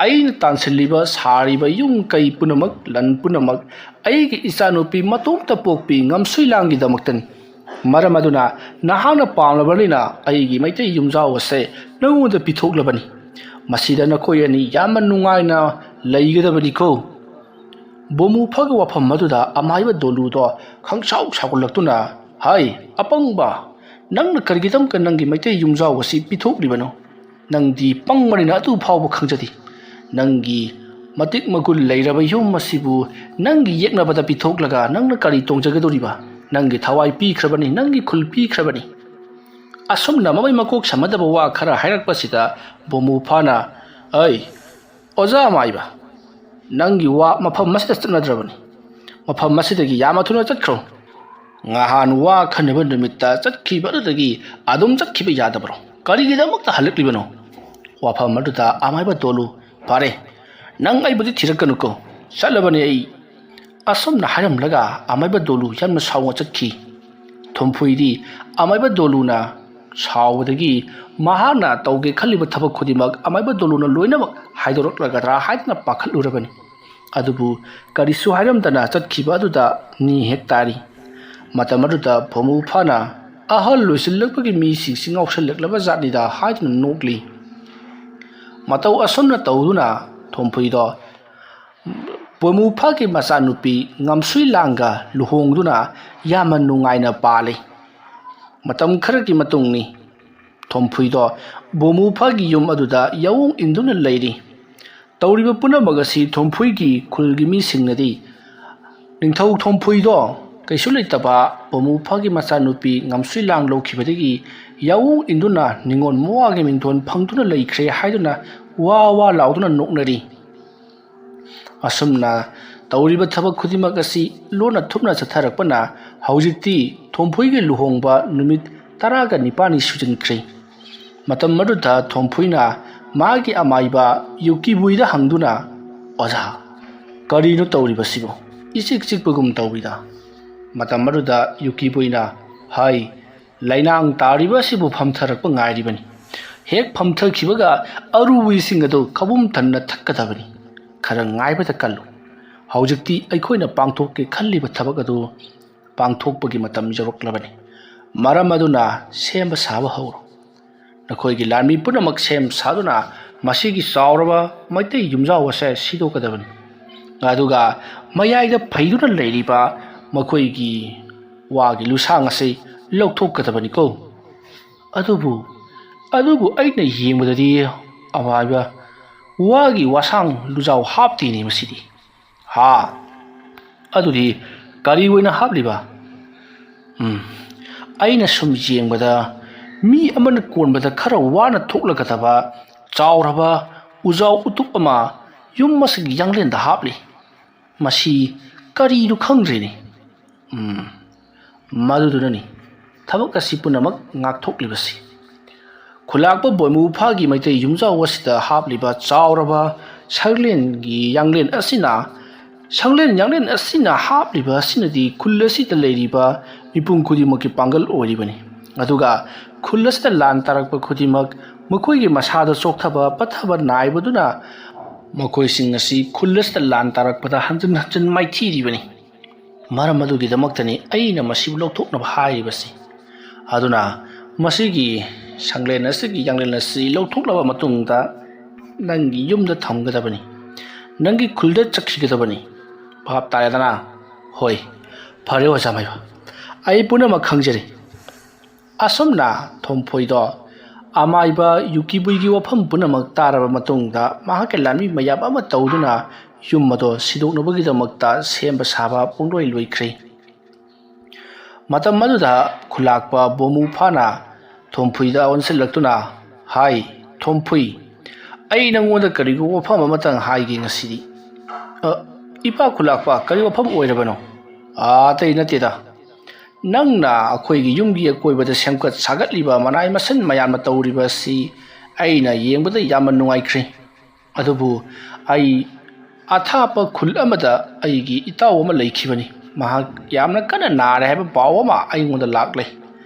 ꯑꯩꯅ ꯇꯥꯟꯁꯤꯜꯂꯤꯕ, ꯁꯥꯔꯤꯕ ꯌꯨꯝ ꯀꯩ ꯄꯨꯝꯅꯃꯛ, ꯂꯟ ꯄꯨꯝꯅꯃꯛ ꯑꯩꯒꯤ ꯏꯆꯥꯅꯨꯄꯤ ꯃꯇꯣꯝꯇ ꯄꯣꯛꯄꯤ ꯉꯝꯁꯨꯏꯂꯥꯡꯒꯤꯗꯃꯛꯇꯅꯤ꯫ ꯃꯔꯝ ꯑꯗꯨꯅ ꯅꯍꯥꯛꯅ ꯄꯥꯝꯂꯕꯅꯤꯅ ꯑꯩꯒꯤ ꯃꯩꯇꯩ ꯌꯨꯝꯖꯥꯎ ꯑꯁꯦ ꯅꯉꯣꯟꯗ ꯄꯤꯊꯣꯛꯂꯕꯅꯤ꯫ ꯃꯁꯤꯗ ꯅꯈꯣꯏ ꯑꯅꯤ ꯌꯥꯝꯅ ꯅꯨꯡꯉꯥꯏꯅ ꯂꯩꯒꯗꯕꯅꯤꯀꯣ꯫" ꯕꯣꯃꯨ ꯐꯥꯒꯤ ꯋꯥꯐꯝ ꯑꯗꯨꯗ ꯑꯃꯥꯏꯕ ꯗꯣꯂꯨꯗꯣ ꯈꯪꯁꯥꯎ ꯁꯥꯎꯒꯠꯂꯛꯇꯨꯅ, "ꯍꯥꯏ ꯑꯄꯪꯕ, ꯅꯪꯅ ꯀꯔꯤꯒꯤꯗꯃꯛꯇ ꯅꯪꯒꯤ ꯃꯩꯇꯩ ꯌꯨꯝꯖꯥꯎ ꯑꯁꯤ ꯄꯤꯊꯣꯛꯂꯤꯕꯅꯣ? ꯅꯪꯗꯤ ꯄꯪꯕꯅꯤꯅ ꯑꯗꯨ ꯐꯥꯎꯕ ꯈꯪꯖꯗꯦ꯫ ꯅꯪꯒꯤ ꯃꯇꯤꯛ ꯃꯒꯨꯟ ꯂꯩꯔꯕ ꯌꯨꯝ ꯑꯁꯤꯕꯨ ꯅꯪꯒꯤ ꯌꯦꯛꯅꯕꯗ ꯄꯤꯊꯣꯛꯂꯒ ꯅꯪꯅ ꯀꯔꯤ ꯇꯣꯡꯖꯒꯗꯧꯔꯤꯕ? ꯅꯪꯒꯤ ꯊꯋꯥꯏ ꯄꯤꯈ꯭ꯔꯕꯅꯤ, ꯅꯪꯒꯤ ꯈꯨꯜ ꯄꯤꯈ꯭ꯔꯕꯅꯤ꯫" ꯑꯁꯨꯝꯅ ꯃꯃꯩ ꯃꯀꯣꯛ ꯁꯝꯅꯗꯕ ꯋꯥ ꯈꯔ ꯍꯥꯏꯔꯛꯄꯁꯤꯗ ꯕꯣꯃꯨ ꯐꯥꯅ, "ꯑꯩ ꯑꯣꯖꯥ ꯑꯃꯥꯏꯕ, ꯅꯪꯒꯤ ꯋꯥ ꯃꯐꯝ ꯑꯁꯤꯗ ꯆꯠꯅꯗ꯭ꯔꯕꯅꯤ꯫ ꯃꯐꯝ ꯑꯁꯤꯗꯒꯤ ꯌꯥꯝꯅ ꯊꯨꯅ ꯆꯠꯈ꯭ꯔꯣ꯫ ꯉꯍꯥꯟ ꯋꯥ ꯈꯟꯅꯕ ꯅꯨꯃꯤꯠꯇ ꯆꯠꯈꯤꯕ ꯑꯗꯨꯗꯒꯤ ꯑꯗꯨꯝ ꯆꯠꯈꯤꯕ ꯌꯥꯗꯕ꯭ꯔꯣ? ꯀꯔꯤꯒꯤꯗꯃꯛꯇ ꯍꯜꯂꯛꯂꯤꯕꯅꯣ?" ꯋꯥꯐꯝ ꯑꯗꯨꯗ ꯑꯃꯥꯏꯕ ꯗꯣꯂꯨ, "ꯐꯔꯦ, ꯅꯪ ꯑꯩꯕꯨꯗꯤ ꯊꯤꯔꯛꯀꯅꯨꯀꯣ꯫ ꯆꯠꯂꯕꯅꯦ ꯑꯩ꯫" ꯑꯁꯨꯝꯅ ꯍꯥꯏꯔꯝꯂꯒ ꯑꯃꯥꯏꯕ ꯗꯣꯂꯨ ꯌꯥꯝꯅ ꯁꯥꯎꯅ ꯆꯠꯈꯤ꯫ ꯊꯨꯝꯐꯨꯏꯗꯤ ꯑꯃꯥꯏꯕ ꯗꯣꯂꯨꯅ ꯁꯥꯎꯕꯗꯒꯤ ꯃꯍꯥꯛꯅ ꯇꯧꯒꯦ ꯈꯜꯂꯤꯕ ꯊꯕꯛ ꯈꯨꯗꯤꯡꯃꯛ ꯑꯃꯥꯏꯕ ꯗꯣꯂꯨꯅ ꯂꯣꯏꯅꯃꯛ ꯍꯥꯏꯗꯣꯔꯛꯂꯒꯗ꯭ꯔꯥ ꯍꯥꯏꯗꯨꯅ ꯄꯥꯈꯠꯂꯨꯔꯕꯅꯤ꯫ ꯑꯗꯨꯕꯨ ꯀꯔꯤꯁꯨ ꯍꯥꯏꯔꯝꯗꯅ ꯆꯠꯈꯤꯕ ꯑꯗꯨꯗ ꯅꯤ ꯍꯦꯛ ꯇꯥꯔꯤ꯫ ꯃꯇꯝ ꯑꯗꯨꯗ ꯕꯣꯃꯨꯐꯥꯅ ꯑꯍꯜ ꯂꯣꯏꯁꯤꯜꯂꯛꯄꯒꯤ ꯃꯤꯁꯤꯡꯁꯤ ꯉꯥꯎꯁꯜꯂꯛꯂꯕ ꯖꯥꯠꯅꯤꯗ ꯍꯥꯏꯗꯨꯅ ꯅꯣꯛꯂꯤ꯫ ꯃꯇꯧ ꯑꯁꯨꯝꯅ ꯇꯧꯗꯨꯅ ꯊꯣꯝꯐꯨꯏꯗꯣ ꯕꯣꯃꯨꯐꯥꯒꯤ ꯃꯆꯥꯅꯨꯄꯤ ꯉꯝꯁꯨꯏ ꯂꯥꯡꯒ ꯂꯨꯍꯣꯡꯗꯨꯅ ꯌꯥꯝꯅ ꯅꯨꯡꯉꯥꯏꯅ ꯄꯥꯜꯂꯤ꯫ ꯃꯇꯝ ꯈꯔꯒꯤ ꯃꯇꯨꯡꯅꯤ꯫ ꯊꯣꯝꯐꯨꯏꯗꯣ ꯕꯣꯃꯨꯐꯥꯒꯤ ꯌꯨꯝ ꯑꯗꯨꯗ ꯌꯥꯑꯣꯡ ꯏꯟꯗꯨꯅ ꯂꯩꯔꯤ꯫ ꯇꯧꯔꯤꯕ ꯄꯨꯝꯅꯃꯛ ꯑꯁꯤ ꯊꯣꯝꯐꯨꯏꯒꯤ ꯈꯨꯜꯒꯤ ꯃꯤꯁꯤꯡꯅꯗꯤ ꯅꯤꯡꯊꯧ ꯊꯣꯝꯐꯨꯏꯗꯣ ꯀꯩꯁꯨ ꯂꯩꯇꯕ ꯕꯣꯃꯨꯐꯥꯒꯤ ꯃꯆꯥꯅꯨꯄꯤ ꯉꯝꯁꯨꯏ ꯂꯥꯡ ꯂꯧꯈꯤꯕꯗꯒꯤ ꯌꯥꯑꯣꯡ ꯏꯟꯗꯨꯅ ꯅꯤꯉꯣꯜ ꯃꯋꯥꯒꯤ ꯃꯤꯡꯊꯣꯟ ꯐꯪꯗꯨꯅ ꯂꯩꯈ꯭ꯔꯦ ꯍꯥꯏꯗꯨꯅ ꯋꯥ ꯋꯥ ꯂꯥꯎꯗꯨꯅ ꯅꯣꯛꯅꯔꯤ꯫ ꯑꯁꯨꯝꯅ ꯇꯧꯔꯤꯕ ꯊꯕꯛ ꯈꯨꯗꯤꯡꯃꯛ ꯑꯁꯤ ꯂꯣꯟꯅ ꯊꯨꯞꯅ ꯆꯠꯊꯔꯛꯄꯅ ꯍꯧꯖꯤꯛꯇꯤ ꯊꯣꯝꯐꯨꯏꯒꯤ ꯂꯨꯍꯣꯡꯕ ꯅꯨꯃꯤꯠ ꯇꯔꯥꯒ ꯅꯤꯄꯥꯜꯅꯤ ꯁꯨꯖꯤꯟꯈ꯭ꯔꯦ꯫ ꯃꯇꯝ ꯑꯗꯨꯗ ꯊꯣꯝꯐꯨꯏꯅ ꯃꯥꯒꯤ ꯑꯃꯥꯏꯕ ꯌꯨꯀꯤꯕꯨꯏꯗ ꯍꯪꯗꯨꯅ, "ꯑꯣꯖꯥ, ꯀꯔꯤꯅꯣ ꯇꯧꯔꯤꯕꯁꯤꯕꯨ? ꯏꯆꯤꯛ ꯆꯤꯛꯄꯒꯨꯝ ꯇꯧꯏꯗ?" ꯃꯇꯝ ꯑꯗꯨꯗ ꯌꯨꯀꯤꯕꯨꯏꯅ, "ꯍꯥꯏ, ꯂꯩꯅꯥꯡ ꯇꯥꯔꯤꯕ ꯑꯁꯤꯕꯨ ꯐꯝꯊꯔꯛꯄ ꯉꯥꯏꯔꯤꯕꯅꯤ꯫ ꯍꯦꯛ ꯐꯝꯊꯈꯤꯕꯒ ꯑꯔꯨꯕ ꯏꯁꯤꯡ ꯑꯗꯨ ꯀꯕꯨꯝ ꯊꯟꯅ ꯊꯛꯀꯗꯕꯅꯤ꯫ ꯈꯔ ꯉꯥꯏꯕꯗ ꯀꯜꯂꯨ꯫ ꯍꯧꯖꯤꯛꯇꯤ ꯑꯩꯈꯣꯏꯅ ꯄꯥꯡꯊꯣꯛꯀꯦ ꯈꯜꯂꯤꯕ ꯊꯕꯛ ꯑꯗꯨ ꯄꯥꯡꯊꯣꯛꯄꯒꯤ ꯃꯇꯝ ꯌꯧꯔꯛꯂꯕꯅꯤ꯫ ꯃꯔꯝ ꯑꯗꯨꯅ ꯁꯦꯝꯕ ꯁꯥꯕ ꯍꯧꯔꯣ꯫ ꯅꯈꯣꯏꯒꯤ ꯂꯥꯟꯃꯤ ꯄꯨꯝꯅꯃꯛ ꯁꯦꯝ ꯁꯥꯗꯨꯅ ꯃꯁꯤꯒꯤ ꯆꯥꯎꯔꯕ ꯃꯩꯇꯩ ꯌꯨꯝꯖꯥꯎ ꯑꯁꯦ ꯁꯤꯗꯣꯛꯀꯗꯕꯅꯤ꯫ ꯑꯗꯨꯒ ꯃꯌꯥꯏꯗ ꯐꯩꯗꯨꯅ ꯂꯩꯔꯤꯕ ꯃꯈꯣꯏꯒꯤ ꯋꯥꯒꯤ ꯂꯨꯁꯥꯡ ꯑꯁꯤ ꯂꯧꯊꯣꯛꯀꯗꯕꯅꯤꯀꯣ꯫ ꯑꯗꯨꯕꯨ, ꯑꯗꯨꯕꯨ ꯑꯩꯅ ꯌꯦꯡꯕꯗꯗꯤ ꯑꯃꯥꯏꯕ ꯋꯥꯒꯤ ꯋꯥꯁꯥꯡ ꯂꯨꯖꯥꯎ ꯍꯥꯞꯇꯦꯅꯦ ꯃꯁꯤꯗꯤ꯫" "ꯍꯥ? ꯑꯗꯨꯗꯤ ꯀꯔꯤ ꯑꯣꯏꯅ ꯍꯥꯞꯂꯤꯕ?" "ꯎꯝ, ꯑꯩꯅ ꯁꯨꯝ ꯌꯦꯡꯕꯗ ꯃꯤ ꯑꯃꯅ ꯀꯣꯟꯕꯗ ꯈꯔ ꯋꯥꯅ ꯊꯣꯛꯂꯒꯗꯕ ꯆꯥꯎꯔꯕ ꯎꯖꯥꯎ ꯎꯇꯨꯞ ꯑꯃ ꯌꯨꯝ ꯑꯁꯤꯒꯤ ꯌꯥꯡꯂꯦꯟꯗ ꯍꯥꯞꯂꯤ꯫ ꯃꯁꯤ ꯀꯔꯤꯅꯣ ꯈꯪꯗ꯭ꯔꯦꯅꯦ꯫ ꯎꯝ, ꯃꯗꯨꯗꯨꯅꯅꯤ ꯊꯕꯛ ꯑꯁꯤ ꯄꯨꯝꯅꯃꯛ ꯉꯥꯛꯊꯣꯛꯂꯤꯕꯁꯤ꯫ ꯈꯨꯂꯥꯛꯄ ꯕꯣꯏꯃꯨꯐꯥꯒꯤ ꯃꯩꯇꯩ ꯌꯨꯝꯖꯥꯎ ꯑꯁꯤꯗ ꯍꯥꯞꯂꯤꯕ ꯆꯥꯎꯔꯕ ꯁꯪꯂꯦꯟꯒꯤ ꯌꯥꯡꯂꯦꯟ ꯑꯁꯤꯅ, ꯁꯪꯂꯦꯟ ꯌꯥꯡꯂꯦꯟ ꯑꯁꯤꯅ ꯍꯥꯞꯂꯤꯕ ꯑꯁꯤꯅꯗꯤ ꯈꯨꯜ ꯑꯁꯤꯗ ꯂꯩꯔꯤꯕ ꯃꯤꯄꯨꯝ ꯈꯨꯗꯤꯡꯃꯛꯀꯤ ꯄꯥꯡꯒꯜ ꯑꯣꯏꯔꯤꯕꯅꯤ꯫ ꯑꯗꯨꯒ ꯈꯨꯜ ꯑꯁꯤꯗ ꯂꯥꯟ ꯇꯥꯔꯛꯄ ꯈꯨꯗꯤꯡꯃꯛ ꯃꯈꯣꯏꯒꯤ ꯃꯁꯥꯗ ꯆꯣꯛꯊꯕ ꯄꯠꯊꯕ ꯅꯥꯏꯕꯗꯨꯅ ꯃꯈꯣꯏꯁꯤꯡ ꯑꯁꯤ ꯈꯨꯜ ꯑꯁꯤꯗ ꯂꯥꯟ ꯇꯥꯔꯛꯄꯗ ꯍꯟꯖꯤꯟ ꯍꯟꯖꯤꯟ ꯃꯥꯏꯊꯤꯔꯤꯕꯅꯤ꯫ ꯃꯔꯝ ꯑꯗꯨꯒꯤꯗꯃꯛꯇꯅꯤ ꯑꯩꯅ ꯃꯁꯤꯕꯨ ꯂꯧꯊꯣꯛꯅꯕ ꯍꯥꯏꯔꯤꯕꯁꯤ꯫ ꯑꯗꯨꯅ ꯃꯁꯤꯒꯤ ꯁꯪꯂꯦꯟ ꯑꯁꯤꯒꯤ ꯌꯥꯡꯂꯦꯟ ꯑꯁꯤ ꯂꯧꯊꯣꯛꯂꯕ ꯃꯇꯨꯡꯗ ꯅꯪꯒꯤ ꯌꯨꯝꯗ ꯊꯝꯒꯗꯕꯅꯤ, ꯅꯪꯒꯤ ꯈꯨꯜꯗ ꯆꯠꯈꯤꯒꯗꯕꯅꯤ꯫ ꯚꯥꯞ ꯇꯥꯔꯦꯗꯅ? ꯍꯣꯏ, ꯐꯔꯦ ꯑꯣꯖꯥ ꯃꯥꯏꯕ, ꯑꯩ ꯄꯨꯝꯅꯃꯛ ꯈꯪꯖꯔꯦ꯫ ꯑꯁꯨꯝꯅ ꯊꯣꯝꯐꯣꯏꯗꯣ ꯑꯃꯥꯏꯕ ꯌꯨꯀꯤꯕꯨꯏꯒꯤ ꯋꯥꯐꯝ ꯄꯨꯝꯅꯃꯛ ꯇꯥꯔꯕ ꯃꯇꯨꯡꯗ ꯃꯍꯥꯛꯀꯤ ꯂꯥꯟꯃꯤ ꯃꯌꯥꯝ ꯑꯃ ꯇꯧꯗꯨꯅ ꯌꯨꯝ ꯑꯗꯣ ꯁꯤꯗꯣꯛꯅꯕꯒꯤꯗꯃꯛꯇ ꯁꯦꯝꯕ ꯁꯥꯕ ꯄꯨꯡꯂꯣꯏ ꯂꯣꯏꯈ꯭ꯔꯦ꯫ ꯃꯇꯝ ꯑꯗꯨꯗ ꯈꯨꯂꯥꯛꯄ ꯕꯣꯃꯨ ꯐꯥꯅ ꯊꯣꯝꯐꯨꯏꯗ ꯑꯣꯟꯁꯤꯜꯂꯛꯇꯨꯅ, "ꯍꯥꯏ, ꯊꯣꯝꯐꯨꯏ, ꯑꯩ ꯅꯪꯉꯣꯟꯗ ꯀꯔꯤꯒꯨꯝꯕ ꯋꯥꯐꯝ ꯑꯃꯇꯪ ꯍꯥꯏꯒꯦ ꯉꯁꯤꯗꯤ꯫" "ꯑ, ꯏꯄꯥ ꯈꯨꯂꯥꯛꯄ, ꯀꯔꯤ ꯋꯥꯐꯝ ꯑꯣꯏꯔꯕꯅꯣ?" "ꯑꯥ, ꯑꯇꯩ ꯅꯠꯇꯦꯗ꯫ ꯅꯪꯅ ꯑꯩꯈꯣꯏꯒꯤ ꯌꯨꯝꯒꯤ ꯑꯀꯣꯏꯕꯗ ꯁꯦꯝꯒꯠ ꯁꯥꯒꯠꯂꯤꯕ ꯃꯅꯥꯏ ꯃꯁꯤꯟ ꯃꯌꯥꯝꯅ ꯇꯧꯔꯤꯕ ꯑꯁꯤ ꯑꯩꯅ ꯌꯦꯡꯕꯗ ꯌꯥꯝꯅ ꯅꯨꯡꯉꯥꯏꯈ꯭ꯔꯦ꯫ ꯑꯗꯨꯕꯨ ꯑꯩ ꯑꯊꯥꯞꯄ ꯈꯨꯜ ꯑꯃꯗ ꯑꯩꯒꯤ ꯏꯇꯥꯎ ꯑꯃ ꯂꯩꯈꯤꯕꯅꯤ꯫ ꯃꯍꯥꯛ ꯌꯥꯝꯅ ꯀꯟꯅ ꯅꯥꯔꯦ ꯍꯥꯏꯕ ꯄꯥꯎ ꯑꯃ ꯑꯩꯉꯣꯟꯗ ꯂꯥꯛꯂꯦ꯫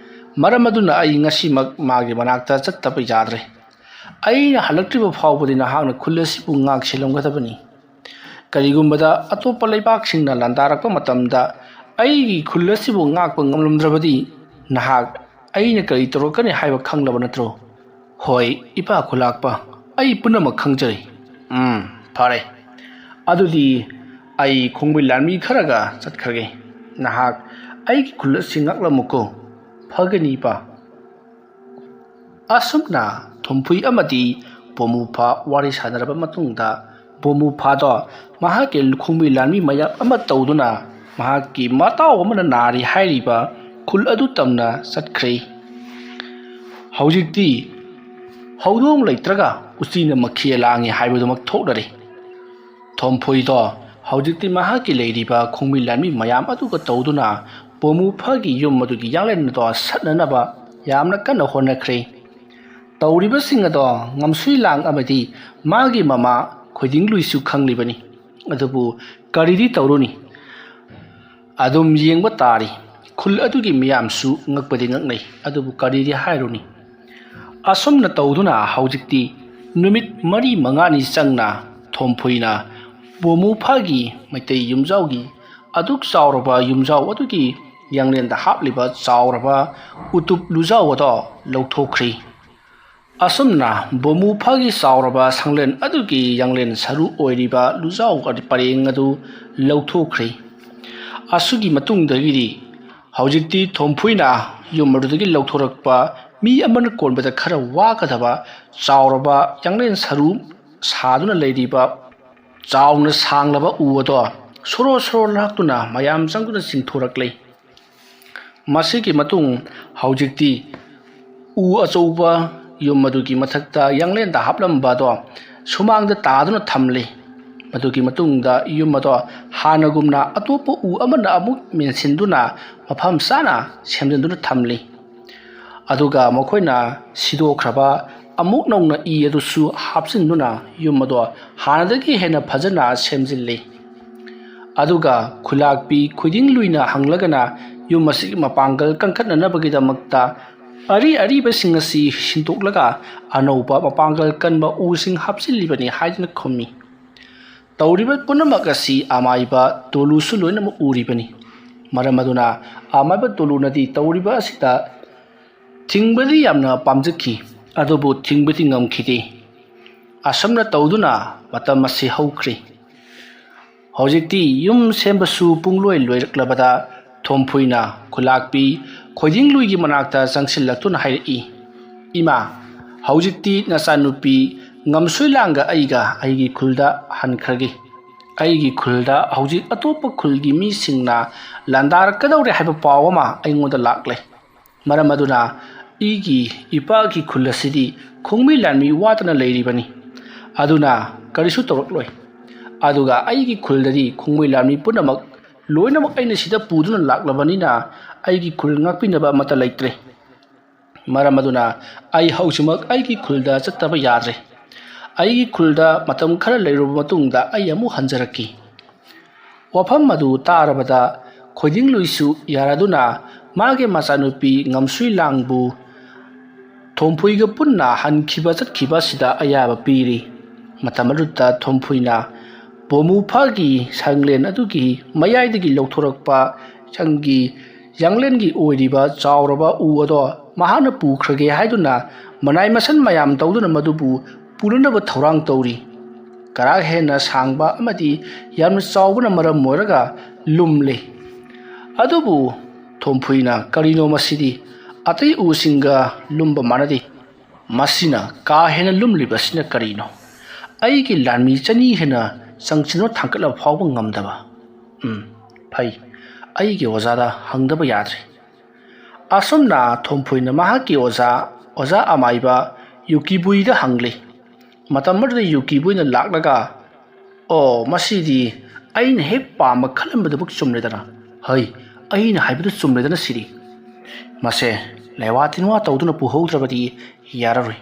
ꯃꯔꯝ ꯑꯗꯨꯅ ꯑꯩ ꯉꯁꯤꯃꯛ ꯃꯥꯒꯤ ꯃꯅꯥꯛꯇ ꯆꯠꯇꯕ ꯌꯥꯗ꯭ꯔꯦ꯫ ꯑꯩꯅ ꯍꯜꯂꯛꯇ꯭ꯔꯤꯕ ꯐꯥꯎꯕꯗꯤ ꯅꯍꯥꯛꯅ ꯈꯨꯜ ꯑꯁꯤꯕꯨ ꯉꯥꯛ ꯁꯦꯜꯂꯝꯒꯗꯕꯅꯤ꯫ ꯀꯔꯤꯒꯨꯝꯕꯗ ꯑꯇꯣꯞꯄ ꯂꯩꯕꯥꯛꯁꯤꯡꯅ ꯂꯥꯟꯗꯥꯔꯛꯄ ꯃꯇꯝꯗ ꯑꯩꯒꯤ ꯈꯨꯜ ꯑꯁꯤꯕꯨ ꯉꯥꯛꯄ ꯉꯝꯂꯝꯗ꯭ꯔꯕꯗꯤ ꯅꯍꯥꯛ ꯑꯩꯅ ꯀꯔꯤ ꯇꯧꯔꯛꯀꯅꯤ ꯍꯥꯏꯕ ꯈꯪꯂꯕ ꯅꯠꯇ꯭ꯔꯣ?" "ꯍꯣꯏ, ꯏꯄꯥ ꯈꯨꯂꯥꯛꯄ, ꯑꯩ ꯄꯨꯝꯅꯃꯛ ꯈꯪꯖꯔꯦ꯫" "ꯎꯝ, ꯐꯔꯦ꯫ ꯑꯗꯨꯗꯤ ꯑꯩ ꯈꯣꯡꯕꯩ ꯂꯥꯟꯃꯤ ꯈꯔꯒ ꯆꯠꯈ꯭ꯔꯒꯦ꯫ ꯅꯍꯥꯛ ꯑꯩꯒꯤ ꯈꯨꯜ ꯑꯁꯤ ꯉꯥꯛꯂꯝꯃꯨꯀꯣ꯫" "ꯐꯒꯅꯤ, ꯏꯄꯥ꯫" ꯑꯁꯨꯝꯅ ꯊꯨꯝꯐꯨꯏ ꯑꯃꯗꯤ ꯕꯣꯃꯨꯐꯥ ꯋꯥꯔꯤ ꯁꯥꯟꯅꯔꯕ ꯃꯇꯨꯡꯗ, ꯕꯣꯃꯨꯐꯥꯗꯣ ꯃꯍꯥꯛꯀꯤ ꯈꯣꯡꯕꯩ ꯂꯥꯟꯃꯤ ꯃꯌꯥꯝ ꯑꯃ ꯇꯧꯗꯨꯅ ꯃꯍꯥꯛꯀꯤ ꯃꯇꯥꯎ ꯑꯃꯅ ꯅꯥꯔꯤ ꯍꯥꯏꯔꯤꯕ ꯈꯨꯜ ꯑꯗꯨ ꯇꯝꯅ ꯆꯠꯈ꯭ꯔꯦ꯫ ꯍꯧꯖꯤꯛꯇꯤ ꯍꯧꯗꯣꯡ ꯂꯩꯇ꯭ꯔꯒ ꯎꯆꯤꯅ ꯃꯈꯦ ꯂꯥꯡꯉꯤ ꯍꯥꯏꯕꯗꯨꯃꯛ ꯊꯣꯛꯅꯔꯦ꯫ ꯊꯣꯝꯐꯨꯏꯗꯣ ꯍꯧꯖꯤꯛꯇꯤ ꯃꯍꯥꯛꯀꯤ ꯂꯩꯔꯤꯕ ꯈꯣꯡꯃꯤ ꯂꯥꯟꯃꯤ ꯃꯌꯥꯝ ꯑꯗꯨꯒ ꯇꯧꯗꯨꯅ ꯕꯣꯃꯨꯐꯥꯒꯤ ꯌꯨꯝ ꯑꯗꯨꯒꯤ ꯌꯥꯡꯂꯦꯟ ꯑꯗꯣ ꯁꯠꯅꯅꯕ ꯌꯥꯝꯅ ꯀꯟꯅ ꯍꯣꯠꯅꯈ꯭ꯔꯦ꯫ ꯇꯧꯔꯤꯕꯁꯤꯡ ꯑꯗꯣ ꯉꯝꯁꯨꯏ ꯂꯥꯡ ꯑꯃꯗꯤ ꯃꯥꯒꯤ ꯃꯃꯥ ꯈꯣꯏꯗꯤꯡꯂꯨꯏꯁꯨ ꯈꯪꯂꯤꯕꯅꯤ꯫ ꯑꯗꯨꯕꯨ ꯀꯔꯤꯗꯤ ꯇꯧꯔꯨꯅꯤ? ꯑꯗꯨꯝ ꯌꯦꯡꯕ ꯇꯥꯔꯤ꯫ ꯈꯨꯜ ꯑꯗꯨꯒꯤ ꯃꯤꯌꯥꯝꯁꯨ ꯉꯛꯄꯗꯤ ꯉꯛꯅꯩ, ꯑꯗꯨꯕꯨ ꯀꯔꯤꯗꯤ ꯍꯥꯏꯔꯨꯅꯤ? ꯑꯁꯨꯝꯅ ꯇꯧꯗꯨꯅ ꯍꯧꯖꯤꯛꯇꯤ ꯅꯨꯃꯤꯠ ꯃꯔꯤ ꯃꯉꯥꯅꯤ ꯆꯪꯅ ꯊꯣꯝꯐꯨꯏꯅ ꯕꯣꯃꯨꯐꯥꯒꯤ ꯃꯩꯇꯩ ꯌꯨꯝꯖꯥꯎꯒꯤ ꯑꯗꯨꯛ ꯆꯥꯎꯔꯕ ꯌꯨꯝꯖꯥꯎ ꯑꯗꯨꯒꯤ ꯌꯥꯡꯂꯦꯟꯗ ꯍꯥꯞꯂꯤꯕ ꯆꯥꯎꯔꯕ ꯎꯇꯨꯞ ꯂꯨꯖꯥꯎ ꯑꯗꯣ ꯂꯧꯊꯣꯛꯈ꯭ꯔꯤ꯫ ꯑꯁꯨꯝꯅ ꯕꯣꯃꯨꯐꯥꯒꯤ ꯆꯥꯎꯔꯕ ꯁꯪꯂꯦꯟ ꯑꯗꯨꯒꯤ ꯌꯥꯡꯂꯦꯟ ꯁꯔꯨ ꯑꯣꯏꯔꯤꯕ ꯂꯨꯖꯥꯎ ꯄꯔꯦꯡ ꯑꯗꯨ ꯂꯧꯊꯣꯛꯈ꯭ꯔꯦ꯫ ꯑꯁꯨꯒꯤ ꯃꯇꯨꯡꯗꯒꯤꯗꯤ ꯍꯧꯖꯤꯛꯇꯤ ꯊꯣꯝꯐꯨꯏꯅ ꯌꯨꯝ ꯑꯗꯨꯗꯒꯤ ꯂꯧꯊꯣꯔꯛꯄ ꯃꯤ ꯑꯃꯅ ꯀꯣꯟꯕꯗ ꯈꯔ ꯋꯥꯒꯗꯕ ꯆꯥꯎꯔꯕ ꯌꯥꯡꯂꯦꯟ ꯁꯔꯨ ꯁꯥꯗꯨꯅ ꯂꯩꯔꯤꯕ ꯆꯥꯎꯅ ꯁꯥꯡꯂꯕ ꯎ ꯑꯗꯣ ꯁꯣꯔꯣ ꯁꯣꯔꯣ ꯂꯥꯛꯇꯨꯅ ꯃꯌꯥꯝ ꯆꯪꯗꯨꯅ ꯆꯤꯡꯊꯣꯔꯛꯂꯦ꯫ ꯃꯁꯤꯒꯤ ꯃꯇꯨꯡ ꯍꯧꯖꯤꯛꯇꯤ ꯎ ꯑꯆꯧꯕ ꯌꯨꯝ ꯑꯗꯨꯒꯤ ꯃꯊꯛꯇ ꯌꯥꯡꯂꯦꯟꯗ ꯍꯥꯞꯂꯝꯕ ꯑꯗꯣ ꯁꯨꯃꯥꯡꯗ ꯇꯥꯗꯨꯅ ꯊꯝꯂꯤ꯫ ꯃꯗꯨꯒꯤ ꯃꯇꯨꯡꯗ ꯌꯨꯝ ꯑꯗꯣ ꯍꯥꯟꯅꯒꯨꯝꯅ ꯑꯇꯣꯞꯄ ꯎ ꯑꯃꯅ ꯑꯃꯨꯛ ꯃꯦꯟꯁꯤꯟꯗꯨꯅ ꯃꯐꯝ ꯆꯥꯅ ꯁꯦꯝꯖꯤꯟꯗꯨꯅ ꯊꯝꯂꯤ꯫ ꯑꯗꯨꯒ ꯃꯈꯣꯏꯅ ꯁꯤꯗꯣꯛꯈ꯭ꯔꯕ ꯑꯃꯨꯛ ꯅꯧꯅ ꯏ ꯑꯗꯨꯁꯨ ꯍꯥꯞꯆꯤꯟꯗꯨꯅ ꯌꯨꯝ ꯑꯗꯣ ꯍꯥꯟꯅꯗꯒꯤ ꯍꯦꯟꯅ ꯐꯖꯅ ꯁꯦꯝꯖꯤꯜꯂꯤ꯫ ꯑꯗꯨꯒ ꯈꯨꯂꯥꯛꯄꯤ ꯈꯣꯏꯗꯤꯡꯂꯨꯏꯅ ꯍꯪꯂꯒꯅ ꯌꯨꯝ ꯑꯁꯤꯒꯤ ꯃꯄꯥꯡꯒꯜ ꯀꯟꯈꯠꯅꯅꯕꯒꯤꯗꯃꯛꯇ ꯑꯔꯤ ꯑꯔꯤꯕꯁꯤꯡ ꯑꯁꯤ ꯁꯤꯟꯗꯣꯛꯂꯒ ꯑꯅꯧꯕ ꯃꯄꯥꯡꯒꯜ ꯀꯟꯕ ꯎꯁꯤꯡ ꯍꯥꯞꯆꯤꯜꯂꯤꯕꯅꯤ ꯍꯥꯏꯗꯨꯅ ꯈꯨꯝꯃꯤ꯫ ꯇꯧꯔꯤꯕ ꯄꯨꯝꯅꯃꯛ ꯑꯁꯤ ꯑꯃꯥꯏꯕ ꯇꯣꯂꯨꯁꯨ ꯂꯣꯏꯅꯃꯛ ꯎꯔꯤꯕꯅꯤ꯫ ꯃꯔꯝ ꯑꯗꯨꯅ ꯑꯃꯥꯏꯕ ꯇꯣꯂꯨꯅꯗꯤ ꯇꯧꯔꯤꯕ ꯑꯁꯤꯗ ꯊꯤꯡꯕꯗꯤ ꯌꯥꯝꯅ ꯄꯥꯝꯖꯈꯤ, ꯑꯗꯨꯕꯨ ꯊꯤꯡꯕꯗꯤ ꯉꯝꯈꯤꯗꯦ꯫ ꯑꯁꯨꯝꯅ ꯇꯧꯗꯨꯅ ꯃꯇꯝ ꯑꯁꯤ ꯍꯧꯈ꯭ꯔꯦ꯫ ꯍꯧꯖꯤꯛꯇꯤ ꯌꯨꯝ ꯁꯦꯝꯕꯁꯨ ꯄꯨꯡꯂꯣꯏ ꯂꯣꯏꯔꯛꯂꯕꯗ ꯊꯣꯝꯐꯨꯏꯅ ꯈꯨꯂꯥꯛꯄꯤ ꯈꯣꯏꯗꯤꯡꯂꯨꯏꯒꯤ ꯃꯅꯥꯛꯇ ꯆꯪꯁꯤꯜꯂꯛꯇꯨꯅ ꯍꯥꯏꯔꯛꯏ, "ꯏꯃꯥ, ꯍꯧꯖꯤꯛꯇꯤ ꯅꯆꯥꯅꯨꯄꯤ ꯉꯝꯁꯣꯏꯂꯥꯡꯒ ꯑꯩꯒ ꯑꯩꯒꯤ ꯈꯨꯜꯗ ꯍꯟꯈ꯭ꯔꯒꯦ꯫ ꯑꯩꯒꯤ ꯈꯨꯜꯗ ꯍꯧꯖꯤꯛ ꯑꯇꯣꯞꯄ ꯈꯨꯜꯒꯤ ꯃꯤꯁꯤꯡꯅ ꯂꯥꯟꯗꯥꯔꯛꯀꯗꯧꯔꯦ ꯍꯥꯏꯕ ꯄꯥꯎ ꯑꯃ ꯑꯩꯉꯣꯟꯗ ꯂꯥꯛꯂꯦ꯫ ꯃꯔꯝ ꯑꯗꯨꯅ ꯑꯩꯒꯤ ꯏꯄꯥꯒꯤ ꯈꯨꯜ ꯑꯁꯤꯗꯤ ꯈꯣꯡꯃꯤ ꯂꯥꯟꯃꯤ ꯋꯥꯠꯇꯅ ꯂꯩꯔꯤꯕꯅꯤ꯫ ꯑꯗꯨꯅ ꯀꯔꯤꯁꯨ ꯇꯧꯔꯛꯂꯣꯏ꯫ ꯑꯗꯨꯒ ꯑꯩꯒꯤ ꯈꯨꯜꯗꯗꯤ ꯈꯣꯡꯃꯤ ꯂꯥꯟꯃꯤ ꯄꯨꯝꯅꯃꯛ ꯂꯣꯏꯅꯃꯛ ꯑꯩꯅ ꯁꯤꯗ ꯄꯨꯗꯨꯅ ꯂꯥꯛꯂꯕꯅꯤꯅ ꯑꯩꯒꯤ ꯈꯨꯜ ꯉꯥꯛꯄꯤꯅꯕ ꯑꯃꯠꯇ ꯂꯩꯇ꯭ꯔꯦ꯫ ꯃꯔꯝ ꯑꯗꯨꯅ ꯑꯩ ꯍꯧꯖꯤꯛꯃꯛ ꯑꯩꯒꯤ ꯈꯨꯜꯗ ꯆꯠꯇꯕ ꯌꯥꯗ꯭ꯔꯦ꯫ ꯑꯩꯒꯤ ꯈꯨꯜꯗ ꯃꯇꯝ ꯈꯔ ꯂꯩꯔꯨꯕ ꯃꯇꯨꯡꯗ ꯑꯩ ꯑꯃꯨꯛ ꯍꯟꯖꯔꯛꯈꯤ꯫" ꯋꯥꯐꯝ ꯑꯗꯨ ꯇꯥꯔꯕꯗ ꯈꯣꯏꯗꯤꯡꯂꯨꯏꯁꯨ ꯌꯥꯔꯗꯨꯅ ꯃꯥꯒꯤ ꯃꯆꯥꯅꯨꯄꯤ ꯉꯝꯁꯨꯏ ꯂꯥꯡꯕꯨ ꯊꯣꯝꯐꯨꯏꯒ ꯄꯨꯟꯅ ꯍꯟꯈꯤꯕ ꯆꯠꯈꯤꯕ ꯑꯁꯤꯗ ꯑꯌꯥꯕ ꯄꯤꯔꯤ꯫ ꯃꯇꯝ ꯑꯗꯨꯗ ꯊꯣꯝꯐꯨꯏꯅ ꯕꯣꯃꯨꯐꯥꯒꯤ ꯁꯪꯂꯦꯟ ꯑꯗꯨꯒꯤ ꯃꯌꯥꯏꯗꯒꯤ ꯂꯧꯊꯣꯔꯛꯄ ꯁꯪꯒꯤ ꯌꯥꯡꯂꯦꯟꯒꯤ ꯑꯣꯏꯔꯤꯕ ꯆꯥꯎꯔꯕ ꯎ ꯑꯗꯣ ꯃꯍꯥꯛꯅ ꯄꯨꯈ꯭ꯔꯒꯦ ꯍꯥꯏꯗꯨꯅ ꯃꯅꯥꯏ ꯃꯁꯟ ꯃꯌꯥꯝ ꯇꯧꯗꯨꯅ ꯃꯗꯨꯕꯨ ꯄꯨꯅꯅꯕ ꯊꯧꯔꯥꯡ ꯇꯧꯔꯤ꯫ ꯀꯔꯥꯛ ꯍꯦꯟꯅ ꯁꯥꯡꯕ ꯑꯃꯗꯤ ꯌꯥꯝꯅ ꯆꯥꯎꯕꯅ ꯃꯔꯝ ꯑꯣꯏꯔꯒ ꯂꯨꯝꯂꯦ꯫ ꯑꯗꯨꯕꯨ ꯊꯣꯝꯐꯨꯏꯅ, "ꯀꯔꯤꯅꯣ ꯃꯁꯤꯗꯤ? ꯑꯇꯩ ꯎꯁꯤꯡꯒ ꯂꯨꯝꯕ ꯃꯥꯟꯅꯗꯦ꯫ ꯃꯁꯤꯅ ꯀꯥ ꯍꯦꯟꯅ ꯂꯨꯝꯂꯤꯕꯁꯤꯅ ꯀꯔꯤꯅꯣ? ꯑꯩꯒꯤ ꯂꯥꯟꯃꯤ ꯆꯅꯤ ꯍꯦꯟꯅ ꯆꯪꯁꯤꯟꯅ ꯊꯥꯡꯒꯠꯂꯕ ꯐꯥꯎꯕ ꯉꯝꯗꯕ꯫ ꯎꯝ, ꯐꯩ꯫ ꯑꯩꯒꯤ ꯑꯣꯖꯥꯗ ꯍꯪꯗꯕ ꯌꯥꯗ꯭ꯔꯦ"꯫ ꯑꯁꯨꯝꯅ ꯊꯣꯝꯐꯨꯏꯅ ꯃꯍꯥꯛꯀꯤ ꯑꯣꯖꯥ, ꯑꯣꯖꯥ ꯑꯃꯥꯏꯕ ꯌꯨꯀꯤꯕꯨꯏꯗ ꯍꯪꯂꯤ꯫ ꯃꯇꯝ ꯑꯗꯨꯗ ꯌꯨꯀꯤꯕꯨꯏꯅ ꯂꯥꯛꯂꯒ, "ꯑꯣ, ꯃꯁꯤꯗꯤ ꯑꯩꯅ ꯍꯦꯛ ꯄꯥꯝꯕ ꯈꯜꯂꯝꯕꯗꯨꯃꯛ ꯆꯨꯝꯂꯦꯗꯅ"꯫ "ꯍꯩ, ꯑꯩꯅ ꯍꯥꯏꯕꯗꯨ ꯆꯨꯝꯂꯦꯗꯅ ꯁꯤꯗꯤ꯫ ꯃꯁꯦ ꯂꯩꯋꯥ ꯇꯤꯟꯋꯥ ꯇꯧꯗꯨꯅ ꯄꯨꯍꯧꯗ꯭ꯔꯕꯗꯤ ꯌꯥꯔꯔꯣꯏ꯫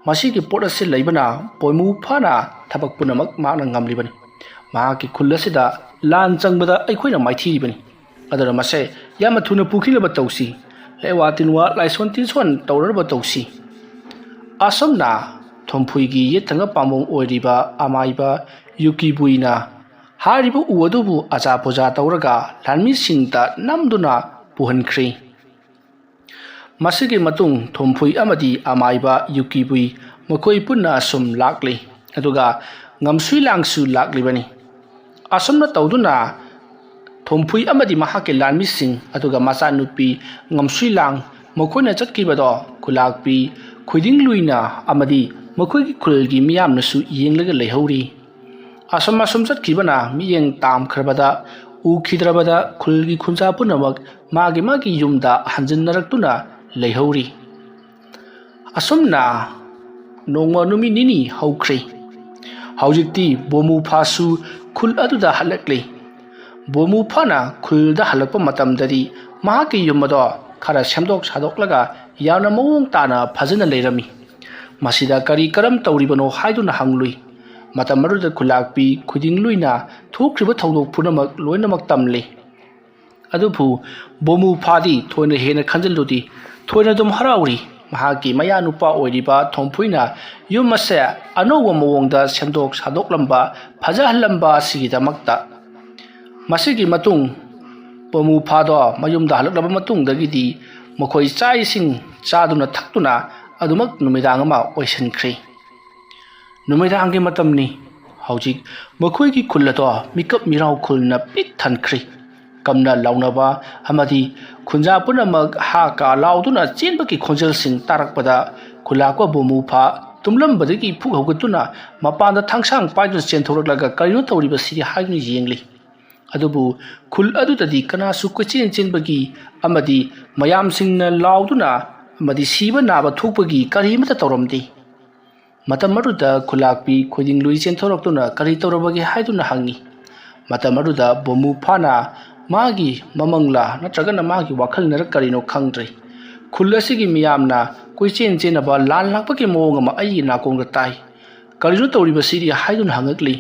ꯃꯁꯤꯒꯤ ꯄꯣꯠ ꯑꯁꯤ ꯂꯩꯕꯅ ꯕꯣꯃꯨꯐꯥꯅ ꯊꯕꯛ ꯄꯨꯝꯅꯃꯛ ꯃꯍꯥꯛꯅ ꯉꯝꯂꯤꯕꯅꯤ꯫ ꯃꯍꯥꯛꯀꯤ ꯈꯨꯜ ꯑꯁꯤꯗ ꯂꯥꯟ ꯆꯪꯕꯗ ꯑꯩꯈꯣꯏꯅ ꯃꯥꯏꯊꯤꯔꯤꯕꯅꯤ꯫ ꯑꯗꯨꯅ ꯃꯁꯦ ꯌꯥꯝꯅ ꯊꯨꯅ ꯄꯨꯈꯤꯅꯕ ꯇꯧꯁꯤ꯫ ꯂꯩꯋꯥ ꯇꯤꯟꯋꯥ, ꯂꯥꯏꯁꯣꯟ ꯇꯤꯟꯁꯣꯟ ꯇꯧꯔꯅꯕ ꯇꯧꯁꯤ"꯫ ꯑꯁꯨꯝꯅ ꯊꯣꯝꯐꯨꯏꯒꯤ ꯌꯦꯠ ꯊꯪꯕ ꯄꯥꯝꯕꯣꯝ ꯑꯣꯏꯔꯤꯕ ꯑꯃꯥꯏꯕ ꯌꯨꯀꯤꯕꯨꯏꯅ ꯍꯥꯏꯔꯤꯕ ꯎ ꯑꯗꯨꯕꯨ ꯑꯆꯥ ꯄꯨꯖꯥ ꯇꯧꯔꯒ ꯂꯥꯟꯃꯤꯁꯤꯡꯗ ꯅꯝꯗꯨꯅ ꯄꯨꯍꯟꯈ꯭ꯔꯤ꯫ ꯃꯁꯤꯒꯤ ꯃꯇꯨꯡ ꯊꯣꯝꯐꯨꯏ ꯑꯃꯗꯤ ꯑꯃꯥꯏꯕ ꯌꯨꯀꯤꯕꯨꯏ ꯃꯈꯣꯏ ꯄꯨꯟꯅ ꯑꯁꯨꯝ ꯂꯥꯛꯂꯤ꯫ ꯑꯗꯨꯒ ꯉꯝꯁꯨꯏ ꯂꯥꯡꯁꯨ ꯂꯥꯛꯂꯤꯕꯅꯤ꯫ ꯑꯁꯨꯝꯅ ꯇꯧꯗꯨꯅ ꯊꯣꯝꯐꯨꯏ ꯑꯃꯗꯤ ꯃꯍꯥꯛꯀꯤ ꯂꯥꯟꯃꯤꯁꯤꯡ ꯑꯗꯨꯒ ꯃꯆꯥꯅꯨꯄꯤ ꯉꯝꯁꯨꯏ ꯂꯥꯡ ꯃꯈꯣꯏꯅ ꯆꯠꯈꯤꯕꯗꯣ ꯈꯨꯂꯥꯛꯄꯤ ꯈꯣꯏꯗꯤꯡꯂꯨꯏꯅ ꯑꯃꯗꯤ ꯃꯈꯣꯏꯒꯤ ꯈꯨꯜꯒꯤ ꯃꯤꯌꯥꯝꯅꯁꯨ ꯌꯦꯡꯂꯒ ꯂꯩꯍꯧꯔꯤ꯫ ꯑꯁꯨꯝ ꯑꯁꯨꯝ ꯆꯠꯈꯤꯕꯅ ꯃꯤꯠꯌꯦꯡ ꯇꯥꯝꯈ꯭ꯔꯕꯗ ꯎꯈꯤꯗ꯭ꯔꯕꯗ ꯈꯨꯜꯒꯤ ꯈꯨꯟꯖꯥ ꯄꯨꯝꯅꯃꯛ ꯃꯥꯒꯤ ꯃꯥꯒꯤ ꯌꯨꯝꯗ ꯍꯟꯖꯤꯟꯅꯔꯛꯇꯨꯅ ꯂꯩꯍꯧꯔꯤ꯫ ꯑꯁꯨꯝꯅ ꯅꯣꯡꯃ ꯅꯨꯃꯤꯠ ꯅꯤꯅꯤ ꯍꯧꯈ꯭ꯔꯦ꯫ ꯍꯧꯖꯤꯛꯇꯤ ꯕꯣꯃꯨꯐꯥꯁꯨ ꯈꯨꯜ ꯑꯗꯨꯗ ꯍꯜꯂꯛꯂꯦ꯫ ꯕꯣꯃꯨꯐꯥꯅ ꯈꯨꯜꯗ ꯍꯜꯂꯛꯄ ꯃꯇꯝꯗꯗꯤ ꯃꯍꯥꯛꯀꯤ ꯌꯨꯝ ꯑꯗꯣ ꯈꯔ ꯁꯦꯝꯗꯣꯛ ꯁꯥꯗꯣꯛꯂꯒ ꯌꯥꯝꯅ ꯃꯑꯣꯡ ꯇꯥꯅ ꯐꯖꯅ ꯂꯩꯔꯝꯃꯤ꯫ ꯃꯁꯤꯗ ꯀꯔꯤ ꯀꯔꯝ ꯇꯧꯔꯤꯕꯅꯣ ꯍꯥꯏꯗꯨꯅ ꯍꯪꯂꯨꯏ꯫ ꯃꯇꯝ ꯑꯗꯨꯗ ꯈꯨꯂꯥꯛꯄꯤ ꯈꯣꯏꯗꯤꯡꯂꯨꯏꯅ ꯊꯣꯛꯈ꯭ꯔꯤꯕ ꯊꯧꯗꯣꯛ ꯄꯨꯝꯅꯃꯛ ꯂꯣꯏꯅꯃꯛ ꯇꯝꯂꯤ꯫ ꯑꯗꯨꯕꯨ ꯕꯣꯃꯨ ꯐꯥꯗꯤ ꯊꯣꯏꯅ ꯍꯦꯟꯅ ꯈꯟꯖꯤꯜꯂꯨꯗꯦ꯫ ꯊꯣꯏꯅ ꯑꯗꯨꯝ ꯍꯔꯥꯎꯔꯤ꯫ ꯃꯍꯥꯛꯀꯤ ꯃꯌꯥꯅꯨꯄꯥ ꯑꯣꯏꯔꯤꯕ ꯊꯣꯝꯐꯨꯏꯅ ꯌꯨꯝ ꯑꯁꯦ ꯑꯅꯧꯕ ꯃꯑꯣꯡꯗ ꯁꯦꯝꯗꯣꯛ ꯁꯥꯗꯣꯛꯂꯝꯕ, ꯐꯖꯍꯜꯂꯝꯕ ꯑꯁꯤꯒꯤꯗꯃꯛꯇ꯫ ꯃꯁꯤꯒꯤ ꯃꯇꯨꯡ ꯕꯣꯃꯨ ꯐꯥꯗꯣ ꯃꯌꯨꯝꯗ ꯍꯜꯂꯛꯂꯕ ꯃꯇꯨꯡꯗꯒꯤꯗꯤ ꯃꯈꯣꯏ ꯆꯥꯛ ꯏꯁꯤꯡ ꯆꯥꯗꯨꯅ ꯊꯛꯇꯨꯅ ꯑꯗꯨꯃꯛ ꯅꯨꯃꯤꯗꯥꯡ ꯑꯃ ꯑꯣꯏꯁꯤꯟꯈ꯭ꯔꯦ꯫ ꯅꯨꯃꯤꯗꯥꯡꯒꯤ ꯃꯇꯝꯅꯤ꯫ ꯍꯧꯖꯤꯛ ꯃꯈꯣꯏꯒꯤ ꯈꯨꯜ ꯑꯗꯣ ꯃꯤꯀꯞ ꯃꯤꯔꯥꯎ ꯈꯨꯜꯅ ꯄꯤꯛ ꯊꯟꯈ꯭ꯔꯦ꯫ ꯀꯝꯅ ꯂꯥꯎꯅꯕ ꯑꯃꯗꯤ ꯈꯨꯟꯖꯥ ꯄꯨꯝꯅꯃꯛ ꯍꯥ ꯀꯥ ꯂꯥꯎꯗꯨꯅ ꯆꯦꯟꯕꯒꯤ ꯈꯣꯟꯖꯦꯜꯁꯤꯡ ꯇꯥꯔꯛꯄꯗ, ꯈꯨꯂꯥꯛꯄ ꯕꯣꯃꯨ ꯐꯥ ꯇꯨꯝꯂꯝꯕꯗꯒꯤ ꯐꯨꯛ ꯍꯧꯒꯠꯇꯨꯅ ꯃꯄꯥꯟꯗ ꯊꯥꯡꯁꯥꯡ ꯄꯥꯏꯗꯨꯅ ꯆꯦꯟꯊꯣꯔꯛꯂꯒ ꯀꯔꯤꯅꯣ ꯇꯧꯔꯤꯕꯁꯤꯗꯤ ꯍꯥꯏꯗꯨꯅ ꯌꯦꯡꯂꯤ꯫ ꯑꯗꯨꯕꯨ ꯈꯨꯜ ꯑꯗꯨꯗꯗꯤ ꯀꯅꯥꯁꯨ ꯀꯣꯏꯆꯦꯟ ꯆꯦꯟꯕꯒꯤ ꯑꯃꯗꯤ ꯃꯌꯥꯝꯁꯤꯡꯅ ꯂꯥꯎꯗꯨꯅ ꯑꯃꯗꯤ ꯁꯤꯕ ꯅꯥꯕ ꯊꯣꯛꯄꯒꯤ ꯀꯔꯤꯃꯠꯇ ꯇꯧꯔꯝꯗꯦ꯫ ꯃꯇꯝ ꯑꯗꯨꯗ ꯈꯨꯂꯥꯛꯄꯤ ꯈꯣꯏꯗꯤꯡ ꯂꯨꯏ ꯆꯦꯟꯊꯣꯔꯛꯇꯨꯅ ꯀꯔꯤ ꯇꯧꯔꯕꯒꯦ ꯍꯥꯏꯗꯨꯅ ꯍꯪꯉꯤ꯫ ꯃꯇꯝ ꯑꯗꯨꯗ ꯕꯣꯃꯨ ꯐꯥꯅ ꯃꯥꯒꯤ ꯃꯃꯪꯂꯥ ꯅꯠꯇ꯭ꯔꯒꯅ ꯃꯥꯒꯤ ꯋꯥꯈꯜꯅꯔ ꯀꯔꯤꯅꯣ ꯈꯪꯗ꯭ꯔꯦ, ꯈꯨꯜ ꯑꯁꯤꯒꯤ ꯃꯤꯌꯥꯝꯅ ꯀꯣꯏꯆꯦꯟ ꯆꯦꯟꯅꯕ ꯂꯥꯟ ꯂꯥꯛꯄꯒꯤ ꯃꯑꯣꯡ ꯑꯃ ꯑꯩꯒꯤ ꯅꯥꯀꯣꯡꯗ ꯇꯥꯏ꯫ ꯀꯔꯤꯅꯣ ꯇꯧꯔꯤꯕꯁꯤꯗꯤ ꯍꯥꯏꯗꯨꯅ ꯍꯪꯉꯛꯂꯤ꯫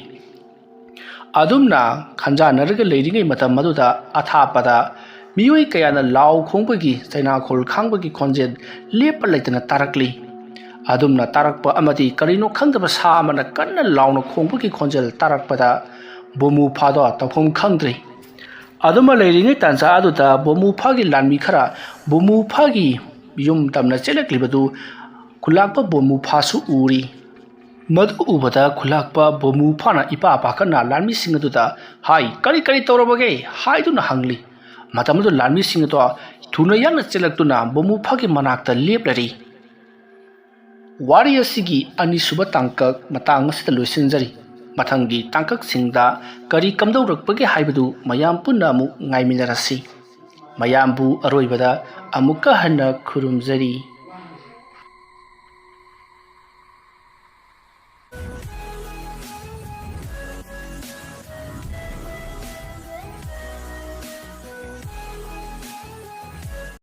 ꯑꯗꯨꯝꯅ ꯈꯟꯖꯥꯟꯅꯔꯒ ꯂꯩꯔꯤꯉꯩ ꯃꯇꯝ ꯑꯗꯨꯗ ꯑꯊꯥꯞꯄꯗ ꯃꯤꯑꯣꯏ ꯀꯌꯥꯅ ꯂꯥꯎ ꯈꯣꯡꯕꯒꯤ, ꯆꯩꯅꯥꯈꯣꯜ ꯈꯥꯡꯕꯒꯤ ꯈꯣꯟꯖꯦꯜ ꯂꯦꯞꯄ ꯂꯩꯇꯅ ꯇꯥꯔꯛꯂꯤ꯫ ꯑꯗꯨꯝꯅ ꯇꯥꯔꯛꯄ ꯑꯃꯗꯤ ꯀꯔꯤꯅꯣ ꯈꯪꯗꯕ ꯁꯥ ꯑꯃꯅ ꯀꯟꯅ ꯂꯥꯎꯅ ꯈꯣꯡꯕꯒꯤ ꯈꯣꯟꯖꯦꯜ ꯇꯥꯔꯛꯄꯗ ꯕꯣꯃꯨ ꯐꯥꯗꯣ ꯇꯧꯐꯝ ꯈꯪꯗ꯭ꯔꯦ꯫ ꯑꯗꯨꯃ ꯂꯩꯔꯤꯉꯩ ꯇꯥꯟꯖꯥ ꯑꯗꯨꯗ ꯕꯣꯃꯨ ꯐꯥꯒꯤ ꯂꯥꯟꯃꯤ ꯈꯔ ꯕꯣꯃꯨ ꯐꯥꯒꯤ ꯌꯨꯝ ꯇꯝꯅ ꯆꯦꯜꯂꯛꯂꯤꯕꯗꯨ ꯈꯨꯂꯥꯛꯄ ꯕꯣꯃꯨ ꯐꯥꯁꯨ ꯎꯔꯤ꯫ ꯃꯗꯨ ꯎꯕꯗ ꯈꯨꯂꯥꯛꯄ ꯕꯣꯃꯨ ꯐꯥꯅ ꯏꯄꯥ ꯄꯥꯈꯠꯅ ꯂꯥꯟꯃꯤꯁꯤꯡ ꯑꯗꯨꯗ ꯍꯥꯏ, "ꯀꯔꯤ ꯀꯔꯤ ꯇꯧꯔꯕꯒꯦ?" ꯍꯥꯏꯗꯨꯅ ꯍꯪꯂꯤ꯫ ꯃꯇꯝ ꯑꯗꯨ ꯂꯥꯟꯃꯤꯁꯤꯡ ꯑꯗꯣ ꯊꯨꯅ ꯌꯥꯡꯅ ꯆꯦꯜꯂꯛꯇꯨꯅ ꯕꯣꯃꯨ ꯐꯥꯒꯤ ꯃꯅꯥꯛꯇ ꯂꯦꯞꯂꯔꯤ꯫ ꯋꯥꯔꯤ ꯑꯁꯤꯒꯤ ꯑꯅꯤꯁꯨꯕ ꯇꯥꯡꯀꯛ ꯃꯇꯥꯡ ꯑꯁꯤꯗ ꯂꯣꯏꯁꯤꯟꯖꯔꯤ꯫ ꯃꯊꯪꯒꯤ ꯇꯥꯡꯀꯛꯁꯤꯡꯗ ꯀꯔꯤ ꯀꯝꯗꯧꯔꯛꯄꯒꯦ ꯍꯥꯏꯕꯗꯨ ꯃꯌꯥꯝ ꯄꯨꯟꯅ ꯑꯃꯨꯛ ꯉꯥꯏꯃꯤꯟꯅꯔꯁꯤ꯫ ꯃꯌꯥꯝꯕꯨ ꯑꯔꯣꯏꯕꯗ ꯑꯃꯨꯛꯀ ꯍꯟꯅ ꯈꯨꯔꯨꯝꯖꯔꯤ꯫